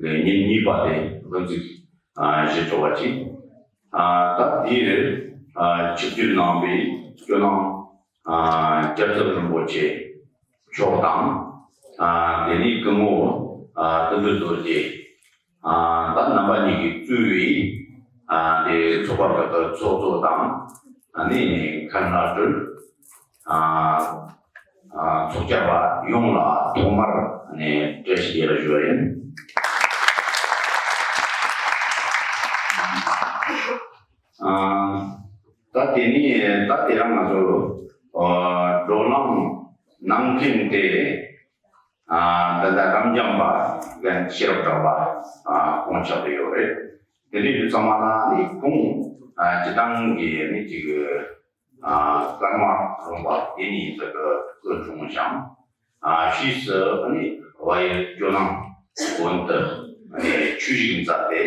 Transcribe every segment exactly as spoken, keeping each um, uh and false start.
ཉིན་གཉིས་པ་དེ་དབུ་འཛུགས་ཨ་བཞེས་ཆོག་པ་ཅིག་ཨ་ད་འདིར་ཨ་ཆིབས་བསྒྱུར་གནང་བའི་ཇོ་ནང་ཨ་སྐྱབས་མགོན་རིན་པོ་ཆེ་མཆོག་དང་། ཨ་དེ་ནས་སྐུ་ངོ་ཨ་དོན་གྲུབ་རྡོ་རྗེ། ཨ་ད་རྣམ་པ་གཉིས་ཀྱིས་གཙོས་པའི་ཨ་དེ་ཚོགས་པ་ཁག་གི་ཚོགས་གཙོ་དང་། ཨ་ནི་མཁན་སློབ་ཕྲུག་ཨ་ཨ་ཚོགས་བཅར་བ་ཡོངས་ལ་ཐོག་མར་ཨ་ནི་བཀྲ་ཤིས་བདེ་ལེགས་ཞུ་བ་ཡིན། ཨ་ད་དེ་ནི་ད་དེ་རིང་ང་ཚོ་ཨ་བགྲོ་གླེང་གནང་མཁན་དེ། ཨ་ད་ལྟ་རབ་འབྱམས་པ་རྒན་ཤེས་རབ་གྲགས་པ་ཨ་ཁོང་ཆགས་བསྡད་ཡོད་རེད། དེ་འདྲའི་དུས་ཚང་མ་ལ་ནི་ཁོང་ཨ་སྤྱི་བཏང་གི་ནི་ཅིག་ཨ་ཀརྨ་རོང་པ་དེ་ནི་ད་གི་སྐུ་འཁྲུངས་ཤིང་། ཨ་ཕྱིས་སུ་ནི་བལ་ཡུལ་ཇོ་ནང་དགོན་དུ་ནི་ཆོས་ཞིག་མཛད་དེ་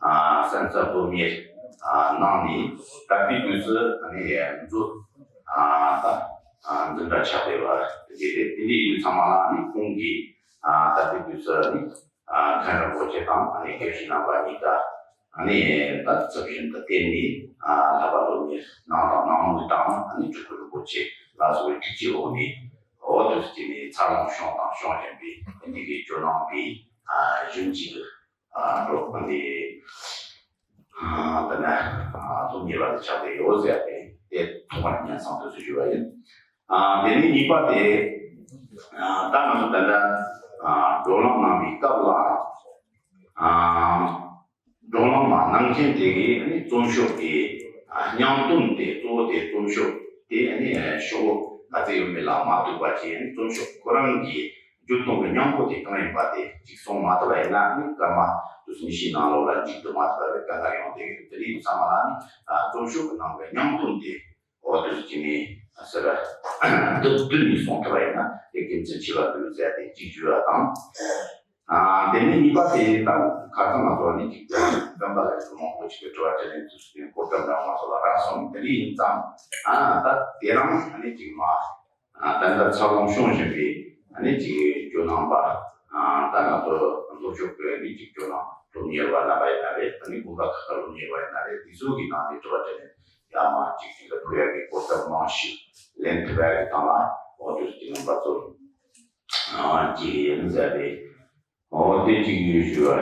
ཨ་གསན་གཟིགས་སློབ་གཉེར་ཨ་གནང་ནས་ད་ལྟའི་དུས་སུ་ནི་མཛོད་ཨ་ད་ཨ་འཛིན་གྲྭ་ཆགས་བསྡད་པ་དེ་རེད། དེ་འདྲའི་དུས་ཚང་མ་ལ་ནི་ཁོང་གིས་ཨ་ད་ལྟའི་དུས་སུ་ནི་ཨ་མཁན་རིན་པོ་ཆེ་དང་ཨ་ནི་དགེ་བཤེས་རྣམ་པ་གཉིས་ཀ་ཨ་ནི་ད་ཚབ་བཞིན་དུ་བསྟེན་ནས་ཨ་བསླབ་པ་སློབ་གཉེར་གནང་དང་གནང་མུས་དང་ཨ་ནི་སྤྲུལ་སྐུ་རིན་པོ་ཆེ་ལ་སོགས་པའི་ཐུགས་རྗེའི་འོག་ནས་འོ་དུས་སུ་ནི་འཚར་ལོངས་བྱུང་དང་འབྱུང་བཞིན་པའི་ཨ་ནི་གི་ཇོ་ནང་པའི་ཨ་གཞོན་སྐྱེས་ཨ་འགྲོ་ཨ་ནི་ཨ་ད་ནི་ཨ་སློབ་གཉེར་བ་དེ་ཆགས་བསྡད་ཡོད་ཟེར་ཏེ་དེ་ཐོག་མར་སྙན་སེང་དུ་ཞུ་བ་ཡིན། ཨ་དེ་ནས་གཉིས་པ་དེ་ཨ་ད་ང་ཚོ་ད་ལྟ་ཨ་བགྲོ་གླེང་གནང་བའི་སྐབས་ལ་ཨ་བགྲོ་གླེང་མ་གནང་མཁན་དེ་གའི་ཨ་ནི་རྩོམ་ཤོག་གི་ཨ་སྙིང་དོན་དེ་གཙོ་བོ་དེ་རྩོམ་ཤོག་དེ་ཨ་ནི་ཤོག་ག་ཚོད་ཡོད་མེད་ལ་མ་ལྟོས་པ་བྱས་ཨ་ནི་རྩོམ་ཤོག་ཁོ་རང་གི་བརྗོད་དོན་གྱི་སྙིང་པོ་དེ་གང་ཡིན་པ་དེ་གཅིག་གསུང་མ་ཐུབ་པ་ཡིན་ན་ཨ་ནི་སྐར་མ་དུས་ཉི་ཤུའི་ནང་ལོགས་ལ་མཇུག་བསྡུ་མ་ཐུབ་པའི་དཀའ་ངལ་ཡོང་བསྡད་ཀྱི་འདུག་དེ་རིང་ཚང་མ་ལ་ཨ་ནི་ཨ་རྩོམ་ཤོག་གི་ནང་གི་སྙིང་དོན་དེ། འོ་དེ་ཚོ་ཅིག་ནི་ཟེར་བ་འདི་བསྡུས་ནས་གསུང་ཐུབ་པ་ཡིན་ན་དེ་དགེ་མཚན་ཆེ་བ་འདུག་ཟེར་ཏེ་གཅིག་ཞུ་བ་དང་། ཨ་དེ་ནས་གཉིས་པ་དེ་ད་ཁ་སང་ང་ཚོ་ནི་ཅིག་རྐང་པ་ལ་སོགས་མང་པོ་ཅིག་གི་དྲི་བ་དྲིས་ལན་དུས་སུ་དེ་གོ་སྐབས་འདྲ་མ་སོགས་ལ་རག་སོང་། དེ་འདྲ་ཡིན་ཙང་ཨ་ད་དེ་རིང་ཨ་ནི་ཅིག་མ་ཨ་ད་ལྟ་འཚར་ལོངས་བྱུང་བཞིན་པའི་ཨ་ནི་ཅིག་ཇོ་ནང་པ་ཨ་ད་ང་ཚོ་ལྷོ་ཕྱོགས་ཀྱི་ཨ་ནི་ཅིག་ཇོ་ནང་སློབ་གཉེར་བ་རྣམ་པ་ཡིན་ན་རེད། ཨ་ནི་དགོན་པ་ཁག་གི་སློབ་གཉེར་བ་ཡིན་ན་རེད། དེ་ཚོ་གི་ནང་ནས་དྲི་བ་དྲིས་ལན་ཡར་མར་གཅིག་གཅིག་ལ་ཕུལ་ཡག་གི་གོ་སྐབས་མང་ཞིག་ལེན་ཐུབ་ཡག་གི་སྟེང་ལ་འོ་དེ་ཚོ་གི་རྣམ་པ་ཚོ་ཨ་གཅིག་ཡིན་ཟེར་ཏེ་འོ་དེ་གཅིག་ཡོད་ཞུ་བ།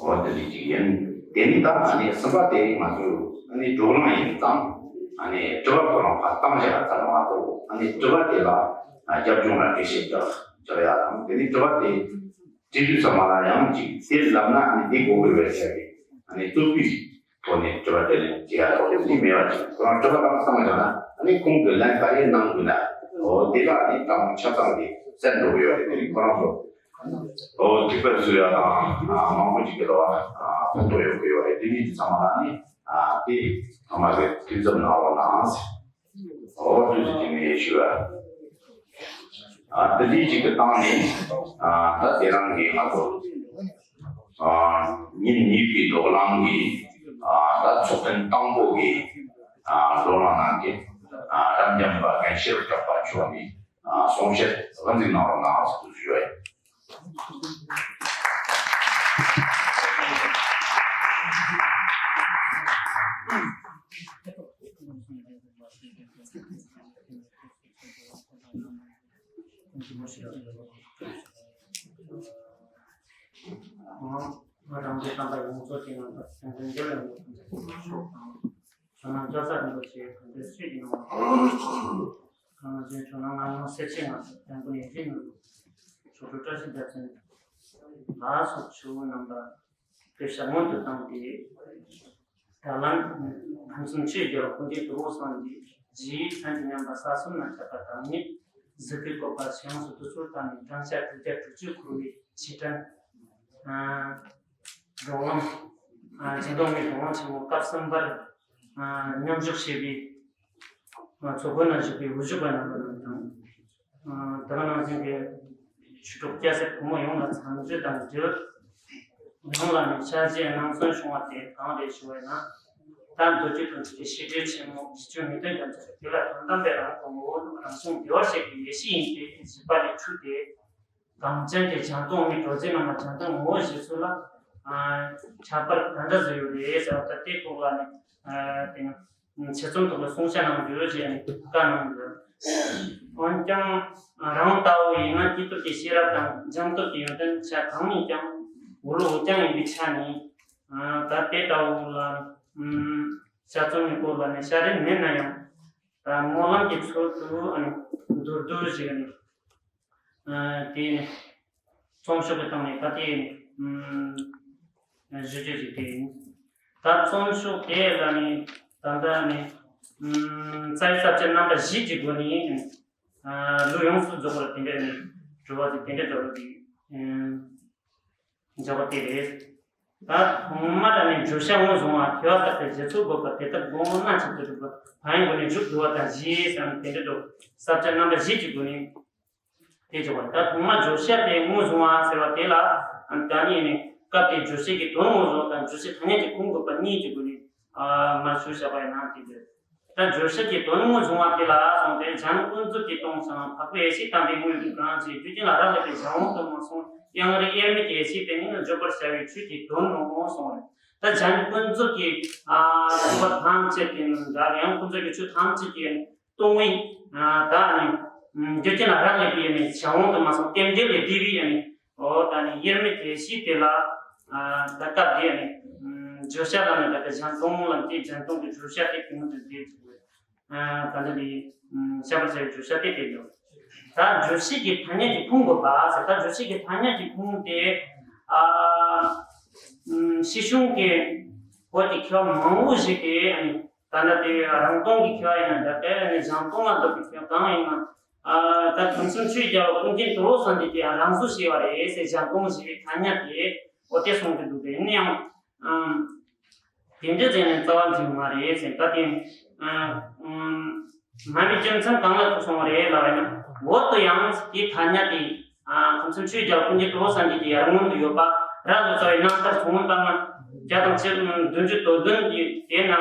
འོ་དེ་འདྲ་གཅིག་ཡིན། དེ་ནི་ད་ཨ་ནི་གསུམ་པ་དེ་ང་ཚོས་ཨ་ནི་བགྲོ་གླེང་ཡིན་ཙང་ཨ་ནི་དྲི་བ་ཁོ་རང་ཕར་བཏང་བཞག་ཚར་མ་གཏོགས་ཨ་ནི་དྲི་བ་དེ་ལ་རྒྱབ་ལྗོངས་ལ་འགྲེལ་བཤད་རྒྱག་རྒྱག་ཡག་དང་། དེ་ནི་དྲི་བ་དེ་དྲི་དུས་ཙམ་པ་ལ་ཡང་ཅིག་དེ་ལབ་ན་ཨ་ནི་དེ་གོ་དགོས་པའི་ཆ་གི་ཨ་ནི་རྩོད་པའི་ཐོག་ནས་དྲི་བ་དྲིས་ལན་བྱེད་ཡག་ཐོག་ནི་མེད་པ་ཅིག་ཁོ་རང་དྲི་བ་རང་བཏང་བཞག་ན་ཨ་ནི་ཁོང་གིས་ལན་ག་རེ་གནང་དགོས་ན་འོ་དེ་ལ་ཨ་ནི་དྲང་ཆ་ཚང་གི་གསན་འགྲོ་གི་ཡོད་རེད། དེ་ནི་ཁོ་རང་ཚོ་འོ་ཐིགས་པ་བཟོ་ཡག་དང་མང་པོ་ཅིག་གི་ལ་བ་ཕན་ཐོགས་ཡོང་གི་ཡོད་རེད། དེ་ནི་དེ་ཚང་མ་ལ་ཨ་ནི་དེ་ཚང་མ་གི་ཐུགས་འཚབ་གནང་རོགས་གནང་། འོ་དུས་ཚོད་ཀྱི་ངས་ཞུ་བ། ཨ་ད་ལྟའི་གཅིག་གི་སྟེང་ནས་ཨ་ད་དེ་རིང་གི་ང་ཚོ་ཨ་ཉིན་གཉིས་པའི་བགྲོ་གླེང་གི་ཨ་ད་ཚོགས་ཐེངས་དང་པོ་གི་ཨ་བགྲོ་གླེང་གནང་མཁན་ཨ་རབ་འབྱམས་པ་རྒན་ཤེས་རབ་གྲགས་པ་མཆོག་ནས་ཨ་གསུང་བཤད་དབུ་འཛུགས་གནང་རོགས་གནང་ཟེར་དུ་ཞུ་བ་ཡིན། ང་རང་ཚོའི་བསམ་པ་ཡོངས་རྫོགས་ཀྱི་ནང་དུ་སེམས་ཅན་འདི་ལ་ཡོད་པའི་ཕྱོགས་དང་། ཇོ་ནང་རྒྱལ་ས་རིན་པོ་ཆེའི་གདན་སའི་ཆོས་ཀྱི་ནང་དུ། ང་ཚོའི་ཇོ་ནང་ང་ནང་སེར་ཆེན་ང་ཚོ་བསྟན་པ་ཡིན་ཞིང་ནོར་བུ་ཆོ་འཕྲུལ་བཀྲ་ཤིས་རྒྱལ་མཚན་ལ་སོགས་ཆུ་བོ་རྣམས་ལ་དེ་ཞལ་ངོ་དུ་བཏང་སྟེ། ད་ལན་ཁམས་གསུམ་ཆོས་རྒྱལ་བ་ཀུན་མཁྱེན་ཏེ་བོ་སངས་རྒྱས་རྗེ་ཡི་མཚན་དུ་སྙན་པ་ས་གསུམ་ན་ཁྱབ་པ་དང་ནི་གཟི་བརྗིད་བཀོད་པ་ཞེས་སུ་དུས་ཚོད་བཏང་ནས་བགྲང་བྱ་དྲུག་བརྒྱ་དྲུག་ཅུ་འཁོར་བའི་རྗེས་དྲན། བགྲོ་གླེང་། སྦྱིན་བདག་མའི་བགྲོ་གླེང་ཆེན་མོ་སྐབས་གསུམ་པར་མཉམ་ཞུགས་བྱས་པའི་ཚོགས་ཁང་ན་བཞུགས་པའི་དབུ་བཞུགས་པ་རྣམ་པ་རྣམས་དང་། ཨ་དེ་ག་ནང་བཞིན་གྱི་ཆོས་གྲོགས་སྐྱ་སེར་ཕོ་མོ་ཡོངས་ལ་འཚམས་འདྲི་དང་འབྲེལ། ནང་ལ་ནི་ཕྱག་རྗེས་གནང་སོན་བྱུང་བ་དེ་གང་རེད་ཞུ་བས་ན། ད་མདོ་རྒྱུད་དང་འབྲེལ་བའི་བཤད་གྲྭའི་ཆེན་མོ་ཞི་ཁྲོའི་ངེས་དོན་རྒྱ་མཚོ་དེ་ལ་དོན་དམ་པའི་རང་གོ་ངོ་བོ་རང་བྱུང་བདེ་བར་གཤེགས་པའི་ཡེ་ཤེས་ཡིན་ཏེ་བཞི་པ་ལས་འཁྲུལ་ཏེ། གངས་ཅན་གྱི་ལྗང་སྟོང་མའི་དྲོ་ཚིགས་རྣམས་ལ་ལྗང་སྟོང་ངོ་བོ་བཞི་ཚུལ་ལ་ཨ་ཁྱད་པར་ག་འདྲ་ཟིག་ཡོད་རེད་ཟེར་བ་ད་དེ་ཐོག་ལ་ནི་ཨ་དེ་ནི་ཆེད་རྩོམ་ཐོག་ལ་གསུང་བཤད་གནང་རྒྱུ་ཞེས་ནི་བཀའ་གནང་ཡོད། འོན་ཀྱང་རང་ལྟ་བུ་ཡིན་ན་སྐྱེས་ཐོབ་ཀྱི་ཤེས་རབ་དང་སྦྱངས་སྟོབས་ཀྱི་ཡོན་ཏན་ཆ་གང་ཡིན་ཀྱང་འོག་ལུགས་འོག་རྐྱང་ཡིན་པའི་ཆ་ནས་ད་དེ་ལྟ་བུ་ལ་ཨ་དཔྱད་རྩོམ་གྱི་སྐོར་ལ་ནི་བཤད་རིན་མེད་ན་ཡང་ད་སྨོན་ལམ་གྱི་ཚུལ་དུ་ཨ་ནི་མདོར་བསྡུས་ཤིག་ཨ་ནི་ཨ་དེ་ནི་རྩོམ་ཤོག་གི་སྟེང་ནས་ད་དེ་ཨ་ཞུ་རྒྱུ་ཞིག་དེ་ཡིན། ད་རྩོམ་ཤོག་དེ་ལ་ནི་ད་ལྟ་ནི་ཨ་རྩ་བའི་ས་བཅད་རྣམ་པ་བཞི་གི་སྒོ་ནས་ཨ་ལུས་ཡོངས་སུ་རྫོགས་པར་དེ་འདྲ་ནི་གྲུབ་པ་དེ་དེ་འདྲ་གྲུབ་པ་དེ་ཨ་འཇོག་པ་དེ་རེད། ད་ཐོག་མར་ནི་བརྗོད་བྱ་ངོས་བཟུང་བ་ཐོས་པ་ལྟར་དུ་རྗེས་ཚོལ་དགོས་པ་དེ་ལྟར་སྒོམ་སྣ་ཚོགས་སུ་གྲུབ་པ་ཕན་ཡོན་སྒོ་ནས་མཇུག་བསྡུ་བ་དང་བཞི་ཟེར་ནས་དེ་འདྲ་འདུག་ས་བཅད་རྣམ་པ་བཞི་གི་སྒོ་ནས་དེ་འཇོག་པ་ད་ཐོག་མར་བརྗོད་བྱ་དེ་ངོས་བཟུང་བ་ཟེར་བ་དེ་ལ་ད་ནི་ནི་སྐབས་དེའི་བརྗོད་བྱེད་ཀྱི་དོན་ངོས་བཟུང་དང་བརྗོད་བྱེད་ཐ་སྙད་ཀྱི་ཁུངས་དགོས་པ་གཉིས་ཀྱི་སྒོ་ནས་མར་ཞུ་བྱ་བ་ཡིན་ན་དེ་འདྲ། ད་བརྗོད་བྱ་གི་དོན་ངོས་བཟུང་བ་དེ་ལ་སོང་སྟེ་གཞན་ཀུན་རྫོབ་ཀྱི་སྟོང་ཞིང་འཕགས་པའི་ཡེ་ཤེས་དམ་པའི་དངོས་ཀྱི་གང་ཞིག་རྒྱུ་རྐྱེན་ལ་རག་ལས་པའི་གཞན་དབང་དུ་མ་སོང་གཡུལ་ངོར་དབྱེར་མེད་ཀྱི་ཡེ་ཤེས་དེ་ཉིད་ནི་བརྗོད་པར་བྱ་བའི་ཆོས་ཀྱི་དོན་ནོ་གསུངས་རེད། ད་གཞན་ཀུན་རྫོབ་ཀྱི་ཨ་སྤྲུལ་པ་ཐམས་ཅད་ཀྱི་ནང་འདྲ་ཡང་ཀུན་རྫོབ་ཀྱི་ཆོས་ཐམས་ཅད་ཀྱི་སྟོང་ཉིད་ཨ་ད་ནི་རྒྱུ་རྐྱེན་ལ་རག་ལས་པའི་ནི་གཞན་དབང་དུ་མ་སོང་རྟེན་འབྲེལ་ལས་འདས་པའི་ནི། འོ་ད་ནི་དབྱེར་མེད་དེ་ཤེས་དེ་ལ་ཨ་ད་སྐབས་དེ་ནི་ཨ་བརྗོད་བྱ་ལ་ནི་ད་ལྟ་གཞན་སྟོང་ལ་དེ་གཞན་སྟོང་གི་བརྗོད་བྱ་དེ་གི་མུ་མཐུད་དེ་ཨ་ད་ལྟ་དེ་ཨ་བཤད་པར་བྱ་བའི་བརྗོད་བྱ་དེ་དེ་ཡོད། ད་བརྗོད་བྱེད་ཀྱི་ཐ་སྙད་ཀྱི་ཁུངས་དགོས་པ་ཟེར། ད་བརྗོད་བྱེད་ཀྱི་ཐ་སྙད་ཀྱི་ཁུངས་དེ་ཨ་ཨ་སྤྱིར་བཏང་གི་བོད་ཀྱི་མཁས་པ་མང་བོ་ཞིག་གིས་ཨ་ནི་ད་ལྟ་དེ་རང་སྟོང་གི་མཁས་པ་ཡིན་ན་འདྲ་སྐད་ནི་གཞན་སྟོང་ལ་འདོད་པའི་མཁས་པ་གང་ཡིན་ན། ཨ་ད་ཁམས་གསུམ་ཆོས་རྒྱལ་བ་ཀུན་མཁྱེན་དོལ་པོ་སངས་རྒྱས་ཀྱིས་རང་བཟོ་བྱས་པ་རེད་ཟེར། གཞན་སྟོང་ཞེས་པའི་ཐ་སྙད་དེ་འོ་དེ་གསུང་གི་འདུག་དེ་ཡིན་ན་ཡང་ཨ་དེ་འདྲ་བྱས་ནས་རྩ་བ་འཛིན་མ་རེད་ཟེར། ད་དེ་ཨ་མ་པའི་རྒྱུ་མཚན་གང་ལ་ཐུག་སོང་བ་རེད་ལབ་ན། འོ་དེ་ཡང་དེ་ཐ་སྙད་དེ་ཨ་ཁམས་གསུམ་ཆོས་རྒྱལ་བ་ཀུན་མཁྱེན་དོལ་པོ་སངས་རྒྱས་ཀྱི་ཡར་སྔོན་དུ་ཡོད་པ་ར་ལོ་ཙཱ་བའི་རྣམ་ཐར་མཚོ་སྔོན་པདྨ་བརྒྱ་དང་བདུན་ཅུ་དོན་བདུན་གྱི་དེ་ན།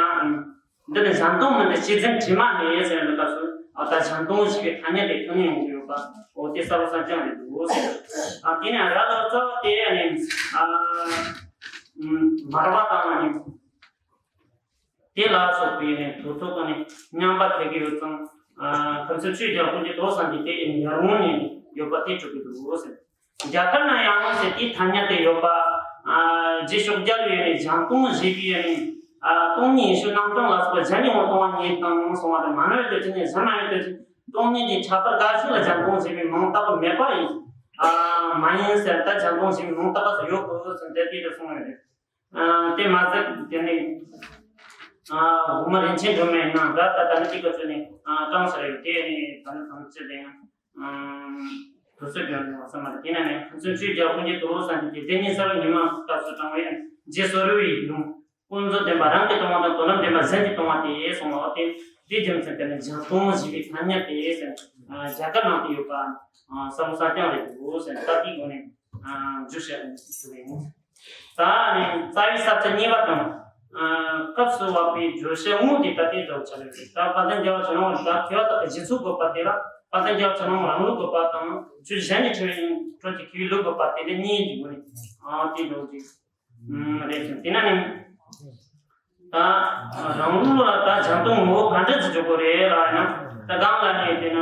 འདི་ནི་གཞན་སྟོང་མིན་ཏེ་སྤྱི་མཚན་དྲི་མ་མེད་ཟེར་བའི་སྐབས་སུ་ཨ་ད་གཞན་སྟོང་ཞེས་པའི་ཐ་སྙད་དེ་ཐོན་ཡོང་གི་ཡོད་པ་འོ་དེ་གསལ་པོ་གསལ་རྐྱང་རེད་འདུག་ཟེར། ཨ་དེ་ནས་ར་ལོ་ཙཱ་བ་དེ་ནི་ཨ་མར་པ་དང་ནི་དེ་ལ་སོགས་པའི་ནི་དུས་ཐོག་ནི་མཉམ་པ་ཐེག་གི་ཡོད་ཙང་ཨ་ཁམས་གསུམ་ཆོས་རྒྱལ་ཀུན་མཁྱེན་དོལ་པོ་སངས་རྒྱས་དེ་ནི་ཡར་སྔོན་ནས་ཡོད་པ་དེ་གྲུབ་ཀྱི་འདུག་ཟེར། རྒྱ་གར་ན་ཡང་ཟེར་དེའི་ཐ་སྙད་དེ་ཡོད་པ། ཨ་རྗེ་ཤོག་རྒྱལ་བས་ནི་གཞན་སྟོང་ཞེས་པའི་ནི་ཨ་སྟོང་ཉིད་ཡེ་ཤེས་རྣམ་གྲངས་ལ་སོགས་པ་གཞན་ཉིད་ངོ་སྟོང་པ་ཉིད་དང་གསུངས་པ་དང་མ་ནོར་བའི་དུས་ཚིགས་ནས་གཞན་མ་ཡིན་དུས་ཚིགས་སྟོང་ཉིད་ཀྱི་ཁྱད་པར་འགའ་ཞིག་ལ་གཞན་སྟོང་ཞེས་པའི་མིང་བཏགས་པ་མེད་པ་ཡིན། ཨ་མ་ཡིན་ཟེར་ད་གཞན་སྟོང་ཞེས་པའི་མིང་བཏགས་པ་ཟེར་ཡོད་དགོས་ཟེར་དེ་དེ་འདྲ་གསུངས་ཡོད་རེད། ཨ་དེ་མ་ཟད་དེ་ནི་ཨ་དབུ་མ་རིན་ཆེན་སྒྲོན་མེའི་ནང་ད་ད་ད་ནི་དེ་ག་ཚོད་ནི་ཨ་དྲངས་ཟེར་ཡོད་དེ་ནི་ད་ནི་ཐམས་ཅད་དེ་ཡང་། ཨ་དུས་ཚོད་འགྱངས་ནས་བསམ་པ་དེ་ན་ནི་ཁམས་གསུམ་ཆོས་རྒྱལ་ཀུན་མཁྱེན་དོལ་པོ་སངས་རྒྱས་ཀྱི་སྡེ་སྣོད་གསར་པ་ཉི་མ་སྐབས་སུ་དྲངས་པའི་རྗེ་སོ་རི་བའི་ལུང་ཀུན་རྫོབ་བདེན་པ་རང་གིས་སྟོང་པ་དང་དོན་དམ་བདེན་པ་གཞན་གྱིས་སྟོང་པ་སྟེ་གསུངས་པ་སྟེ་དེའི་རྒྱུ་མཚན་དེ་ནི་གཞན་སྟོང་ཞེས་པའི་ཐ་སྙད་དེ་ཟེར་རྒྱ་གར་ནང་དུ་ཡོད་པ་གསལ་པོ་གསལ་རྐྱང་རེད་འདུག་ཟེར་ལྟ་དེའི་སྒོ་ནས་བསྒྱུར་བྱ་ཞུ་བ་ཡིན། ད་ནི་རྩ་བའི་ས་བཅད་གཉིས་པ་དང་། ཨ་སྐབས་སུ་བབ་པའི་བརྗོད་བྱ་དངོས་དེ་ད་ལྟའི་འདྲ་བོ་ཆགས་ཡོད་རེད། ད་དཔལ་ལྡན་རྒྱལ་བ་ཚེ་རིང་ལ་ད་མཁས་པ་དག་གི་རྗེས་ཚོལ་དགོས་པ་དེ་ལ་དཔལ་ལྡན་རྒྱལ་བ་ཚེ་རིང་རང་ལུགས་དགོས་པ་དང་ཆོས་གཞན་གྱི་ཕྲད་པའི་ཁྲོད་ཀྱི་མཁས་པའི་ལུགས་དགོས་པ་དེ་འདྲ་གཉིས་ཀྱི་སྒོ་ནས་ཨ་དེ་འདྲ་བོ་ཅིག་རེད་ཅིང་དེ་ན་ནི། ད་རང་ལུགས་ལ་ད་གཞན་སྟོང་ངོ་བོ་ག་འདྲ་ཅིག་འཇོག་དགོས་རེད་ལབ་ན། ད་གང་ལ་ནི་དེ་ན་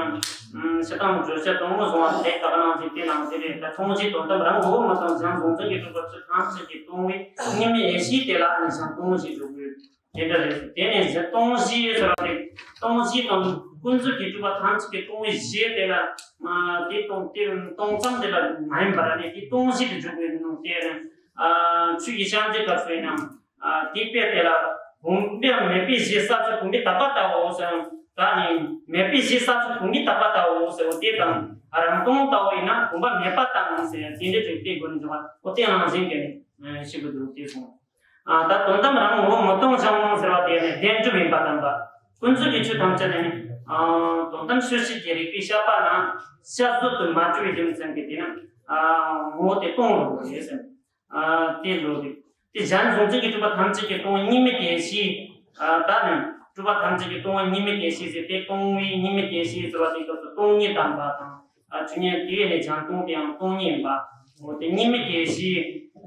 སྤྱིར་བཏང་བརྗོད་བྱ་དོན་ངོས་བཟུང་བ་དེ་ད་ག་ནང་བཞིན་དེ་ནང་བཞིན་རེད། ད་སྟོང་ཞེས་དོན་དམ་རང་ངོ་བོ་མི་སྟོང་གཞན་གཟུང་འཛིན་གྱིས་གྲུབ་པ་ཆོས་ཐམས་ཅད་ཀྱི་སྟོང་བའི་གཉིས་མེད་ཡེ་ཤེས་དེ་ལ་ནི་གཞན་སྟོང་ཞེས་འཇོག་དགོས་དེ་འདྲ་རེད། དེ་ནས་གཞན་སྟོང་ཞེས་ཟེར་བ་དེ་སྟོང་ཞེས་དང་ཀུན་རྫོབ་ཀྱིས་གྲུབ་པ་ཐམས་ཅད་ཀྱི་སྟོང་བའི་གཞི་དེ་ལ་དེ་སྟོང་དེ་སྟོང་ཙམ་དེ་ལ་མ་ཡིན་པར་ནི་དེ་སྟོང་ཞེས་དུ་འཇོག་དགོས་ནོ་དེ་ཆོས་ཀྱི་སྤྱན་རས་གཟིགས་སྐབས་སུ་ཡིན་ནམ། ཨ་དེའི་དཔེ་དེ་ལ་བུམ་པ་མེད་པའི་གཞི་ས་བཅུ་བུམ་པའི་དག་པ་ལྟ་བུ་ཟེར། ད་ནི་མེད་པའི་གཞི་ས་བཅུ་བུམ་པའི་དག་པ་ལྟ་བུ་ཟེར་བ་དེ་དང་རང་སྟོང་ལྟ་བུ་ཡིན་ན་བུམ་པ་མེད་པ་དང་ཟེར་དེ་འདྲའི་དྲུག་པའི་སྒོ་ནས་འཇོག་པ་འོ་དེ་རང་བཞིན་གྱི་ནི་ཞིག་གི་འདུག་དེ་སོང་། ཨ་ད་དོན་དམ་རང་ངོ་བོ་མི་སྟོང་ཞིང་ཟེར་བ་དེ་ནི་བདེན་གྲུབ་ཡིན་པ་དམ་པ་ཀུན་རྫོབ་ཀྱི་ཆོས་ཐམས་ཅད་ནི་ཨ་དོན་དམ་དཔྱོད་བྱེད་ཀྱི་རིགས་པས་དཔྱད་པ་ན་དཔྱད་བཟོད་དུ་མ་གྲུབ་པའི་རྒྱུ་མཚན་གྱིས་དེ་ནི་ཨ་ངོ་བོ་དེ་སྟོང་རུང་རེད་ཟེར། ཨ་དེ་ལོ་རེད། དེ་གཞན་གཟུང་འཛིན་གྱིས་གྲུབ་པ་ཐམས་ཅད་ཀྱི་སྟོང་པ་གཉིས་མེད་དེ་ཤེས། ཨ་ད་ནི་གྲུབ་པ་ཐམས་ཅད་ཀྱི་སྟོང་པ་གཉིས་མེད་དེ་ཤེས་ཟེར་ཏེ་སྟོང་པའི་གཉིས་མེད་དེ་ཤེས་ཟེར་བ་དེའི་སྐབས་སུ་སྟོང་ཉིད་དམ་པ་དང་ ཨ་བཅུ་གཉིས་དེ་ནས་སྦྱང་སྟངས་དེའང་སྟོང་ཉིད་ཡིན་པ། འོ་དེ་གཉིས་མེད་དེ་བཞི།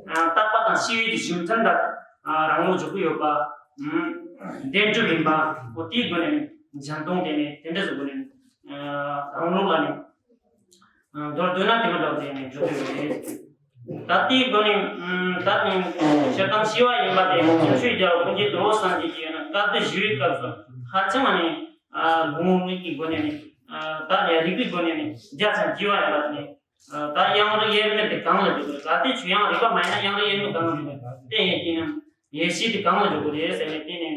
ཨ་རྟག་པ་དང་ཤེས་པའི་གཞི་མཐུན་དང་། ཨ་རང་ལུགས་འཇོག་གི་ཡོད་པ། ཨུམ། བདེན་གྲུབ་ཡིན་པ། འོ་དེའི་སྒོ་ནས་སྦྱང་སྟངས་དེ་ནས་དེ་འདྲ་ཟེར་སྒོ་ནས། ཨ་རང་ལུགས་ལ་ནི། ཨ་མདོར་བསྡུས་ན་དེ་མ་འདྲ་བ་དེ་ནས་འཇོག་གི་ཡོད་རེད། ད་དེའི་སྒོ་ནས། ཨུམ། ད་ནི་སྤྱིར་བཏང་ཤེས་པ་ཡིན་པ་དེ་ཀུན་མཆོད་རྒྱལ་བ་ཀུན་མཁྱེན་དོལ་པོ་སངས་རྒྱས་ཀྱིས་ན་བཀའ་སྡེ་བཞི་པའི་སྐབས་སུ་ཧ་ཅང་ནི། ཨ་དགོངས་པ་གི་སྒོ་ནས་ནི། ཨ་ད་ནི་རིགས་པའི་སྒོ་ནས་ནི་རྒྱ་ཆེན་རྒྱས་པ་ཡིན་པ་དེ་ནི། ཨ་ད་དབྱངས་རིག་དབྱེར་མེད་དེ་གང་ལ་འཇུག་དགོས། གལ་ཏེ་ཆོས་དབྱངས་རིག་པ་མ་ཡིན་ན་དབྱངས་རིག་དབྱེར་མེད་གང་ལ་འཇུག་དགོས། དེ་ཡིན་དུས་ན་ཡེ་ཤེས་དེ་གང་ལ་འཇུག་དགོས་རེད་ཟེར་ནས་དེ་ནི།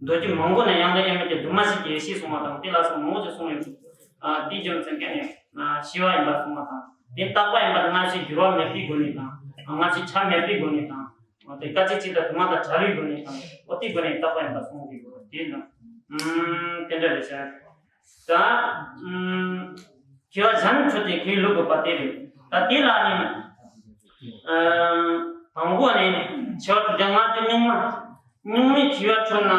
མདོ་རྒྱུད་མང་པོ་ནས་དབྱངས་རིག་དབྱེར་མེད་དེ་འདུས་མ་བྱས་ཀྱི་ཡེ་ཤེས་གསུངས་པ་དང་དེ་ལ་སོགས་མང་པོ་ཞིག་གསུངས་ཡོད། ཨ་དེའི་རྒྱུ་མཚན་གྱིས་ནི། ཨ་ཤེས་པ་ཡིན་པ་གསུངས་པ་དང་དེ་རྟག་པ་ཡིན་པ་དེ་སྔ་ཕྱི་འགྱུར་བ་མེད་པའི་སྒོ་ནས་དང་། སྔ་ཕྱི་ཆ་མེད་པའི་སྒོ་ནས་དང་། འོ་དེ་སྐད་ཅིག་གཅིག་དང་དུ་མ་དང་བྲལ་བའི་སྒོ་ནས་དང་། འོ་དེའི་སྒོ་ནས་རྟག་པ་ཡིན་པ་གསུངས་ཀྱི་ཡོད་དེ་ནི། ཨུམ་དེ་འདྲ་རེད་ཤག་ད་ཨུམ་མཁས་པ་གཞན་ཚོ་དེ་གའི་ལུགས་དགོས་པ་དེ་རེད། ད་དེ་ལ་ནི། ཨ་དང་པོ་ནི་མཁས་པ་དྲུག་བརྒྱ་ལྔ་བཅུ་སྙིང་མ། སྙིང་མའི་མཁས་པ་ཁྲོད་ན་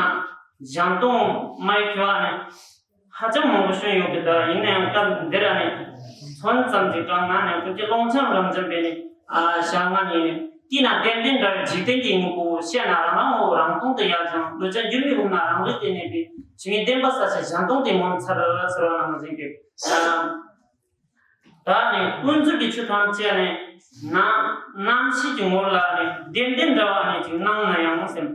སྦྱང་སྟངས་མ་ཡི་མཁས་པ་ནི་ཧ་ཅང་མང་པོ་བྱུང་ཡོད་ཀྱི། ད་ཡིན་ན་ཡང་སྐབས་འདིར་ནི་མཚོན་ཙམ་ཅིག་དྲངས་ན་ནི་ཀུན་མཁྱེན་ཀློང་ཆེན་རབ་འབྱམས་པས་ནི་ཨ་ཞལ་སྔ་ནས་ནི། བལྟས་ན་བདེན་བདེན་འདྲ་བའི་འཇིག་རྟེན་གྱི་དངོས་པོ། བཤད་ན་རང་རང་ངོ་བོ་རང་སྟོང་དུ་ཡལ་ཅིང་། བློ་ཅན་འགྱུར་མེད་འོངས་ན་རང་རིག་དེ་གནས་པའི། ཆོས་ཉིད་བདེན་པ་གསལ་བྱེད་སྦྱང་སྟངས་དེ་ངོ་མཚར་ཟེར་བ་ནང་བཞིན་གྱི། ཨ་ད་ནི་ཀུན་རྫོབ་ཀྱི་ཆོས་ཐམས་ཅད་ནི་ནམ་རྣམ་ཤེས་ཀྱི་ངོ་ལ་ནི་བདེན་བདེན་འདྲ་བ་ནི་ཅིག་སྣང་ན་ཡང་སེམས།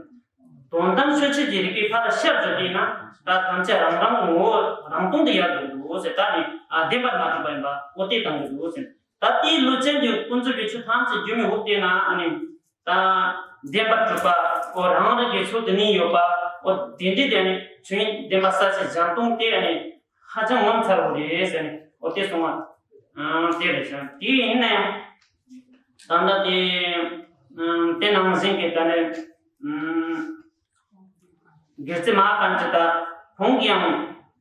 དོན་དམ་དཔྱོད་བྱེད་ཀྱི་རིགས་པའི་ཕ་ར་ཤར་གྱི་དེས་ན་ད་ཐམས་ཅད་རང་རང་ངོ་བོ་རང་སྟོང་དུ་ཡལ་འགྲོ་འདུག་ཟེར། ད་ནི་ཨ་བདེན་པར་མ་གྲུབ་པ་ཡིན་པ་འོ་དེ་སྟོན་གྱི་འདུག་ཟེར། ད་དེའི་ལུགས་ཅན་གྱི་ཀུན་རྫོབ་ཀྱི་ཆོས་ཐམས་ཅད་སྒྱུ་མའི་འོག་དེ་ན་ཨ་ནི་ད་བདེན་པར་གྲུབ་པ་འོ་རང་རིག་གི་ཚུལ་དུ་གནས་ཡོད་པ་འོ་དེ་འདྲའི་དེ་ནི་ཆོས་ཉིད་བདེན་པ་གསལ་བྱེད་སྦྱང་སྟངས་དེ་ཨ་ནི། ཧ་ཅང་ངོ་མཚར་བོ་རེད་ཟེར་ནས་འོ་དེ་གསུངས་པ། ཨང་དེ་རེད་ཤག་དེ་ཡིན་ན་ཡང་ད་ལྟ་དེ་ཨང་དེ་ནང་བཞིན་གྱི་ད་ནི་ཨང་། དགེ་རྩེ་མ་ཧཱ་པཎ་ཆེ་ད་ཁོང་གིས་ཡང་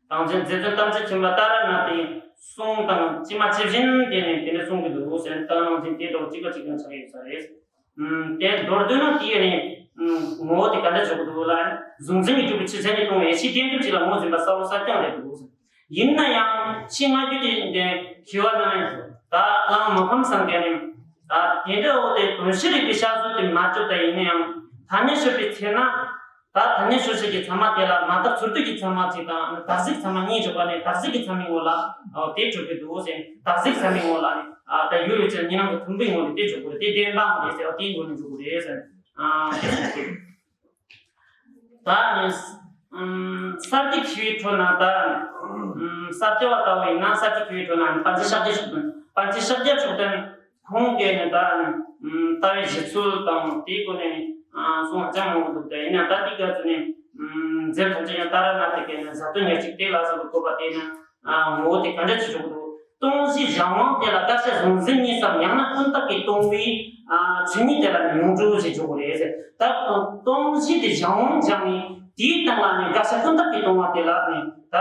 དང་ཅན་རྗེ་བཙུན་དམ་ཆོས་ཆེན་པོ་ཏཱ་ར་ནཱ་ཐའི་གསུང་དང་ཇི་མ་ཇི་བཞིན་དེ་ནས་དེ་ནས་གསུང་གི་འདུག་ཟེར་ནས་ད་ནང་བཞིན་དེ་འདྲ་བོ་གཅིག་པ་གཅིག་རྐྱང་ཆགས་ཡོད་ས་རེད། ཨུམ། དེ་མདོར་བསྡུས་ན་དེའི་ནི་ངོ་བོ་དེ་ག་འདྲ་འཇོག་གི་འདུག་ལ། གཟུང་འཛིན་གྱི་སྒྲུབ་པའི་ཆོས་ཅན་གྱི་སྟོང་པའི་ཡེ་ཤེས་བདེན་གྲུབ་ཅིག་ལ་ངོས་འཛིན་པ་གསལ་པོ་གསལ་རྐྱང་རེད་འདུག་ཡིན་ན་ཡང་ཕྱི་སྔ་རྒྱུད་ཀྱི་འདི་མཁས་པ་རྣམས་ནི་ད་བླ་མ་མི་ཕམ་ཚང་གིས་ནི་ད་དེ་འདྲ་འོ་དེ་དོན་བྱེད་རིག་པའི་བཤད་སྲོལ་དེ་མ་གྲུབ། ད་ཡིན་ན་ཡང་ཐ་སྙད་ཤོད་པའི་ཚེ་ན། ད་ཐ་སྙད་ཤོད་བྱེད་ཀྱི་ཚད་མ་དེ་ལ་མ་དག་ཚུལ་དུས་ཀྱི་ཚད་མ་གཅིག་དང་ནི་དག་གཞིའི་ཚད་མ་གཉིས་འཇོག་པ་ནི་དག་གཞི་གི་ཚད་མའི་ངོ་ལ་དེ་གྲུབ་ཀྱི་འདུག་ཟེར། དག་གཞིའི་ཚད་མའི་ངོ་ལ་ནི་ད་ཡུལ་ཡུལ་ཅན་གཉིས་སྣང་གི་མཐུན་པའི་ངོ་ནས་དེ་འཇོག་དགོས་རེད། དེ་བདེན་པའང་རེད་ཟེར་བ་དེའི་ངོ་ནས་འཇོག་དགོས་རེད་ཟེར། ཨ་དེ་གསུངས་ཏེ། ད་ནི་ཨམ་ས་སྐྱ་མཁས་པའི་ཁྲོད་ན་ད་ཨམ་ས་སྐྱ་པ་ལྟ་བུ་ཡིན་ན་ས་སྐྱ་མཁས་པའི་ཁྲོད་ན་པཎ་ཆེན་ཤཱཀྱ་མཆོག་ལྡན། པཎ་ཆེན་ཤཱཀྱ་མཆོག་ལྡན་ཁོང་གིས་ནི་ད་ནི་ཨམ་ལྟ་བའི་བཞེད་ཚུལ་དང་དེའི་སྐོར་ནས་ནི་ཨ་གསུང་ཧ་ཅང་མང་པོ་འདུག་ད་ཡིན་ཡང་ད་དེའི་སྐབས་སུ་ནི་ཨམ་མཛད་ཐམས་ཅད་ཀྱང་ཏཱ་ར་ནཱ་ཐ་གི་ནི་གཟའ་བདུད་ཉེར་གཅིག་དེ་ལ་སོགས་པའི་བཀོད་པ་དེ་ནི་ཨ་ངོ་བོ་དེ་ག་འདྲ་ཅིག་འཇོག་འདུག་སྟོང་གཞིའི་གཞན་དབང་དེ་ལ་བཀག་ཆ་གཟུང་འཛིན་གཉིས་སམ་ཡང་ན་ཀུན་བཏགས་ཀྱིས་སྟོང་པའི་ཨ་ཆོས་ཉིད་དེ་ལ་ཡོངས་གྲུབ་ཞེས་འཇོག་གི་རེད་ཟེར། ད་སྟོང་གཞི་དེ་གཞན་དབང་སྦྱངས་ནས་དེའི་སྟེང་ལ་ནི་དགག་བྱ་ཀུན་བཏགས་ཀྱིས་སྟོང་བ་དེ་ལ་ནི་ད་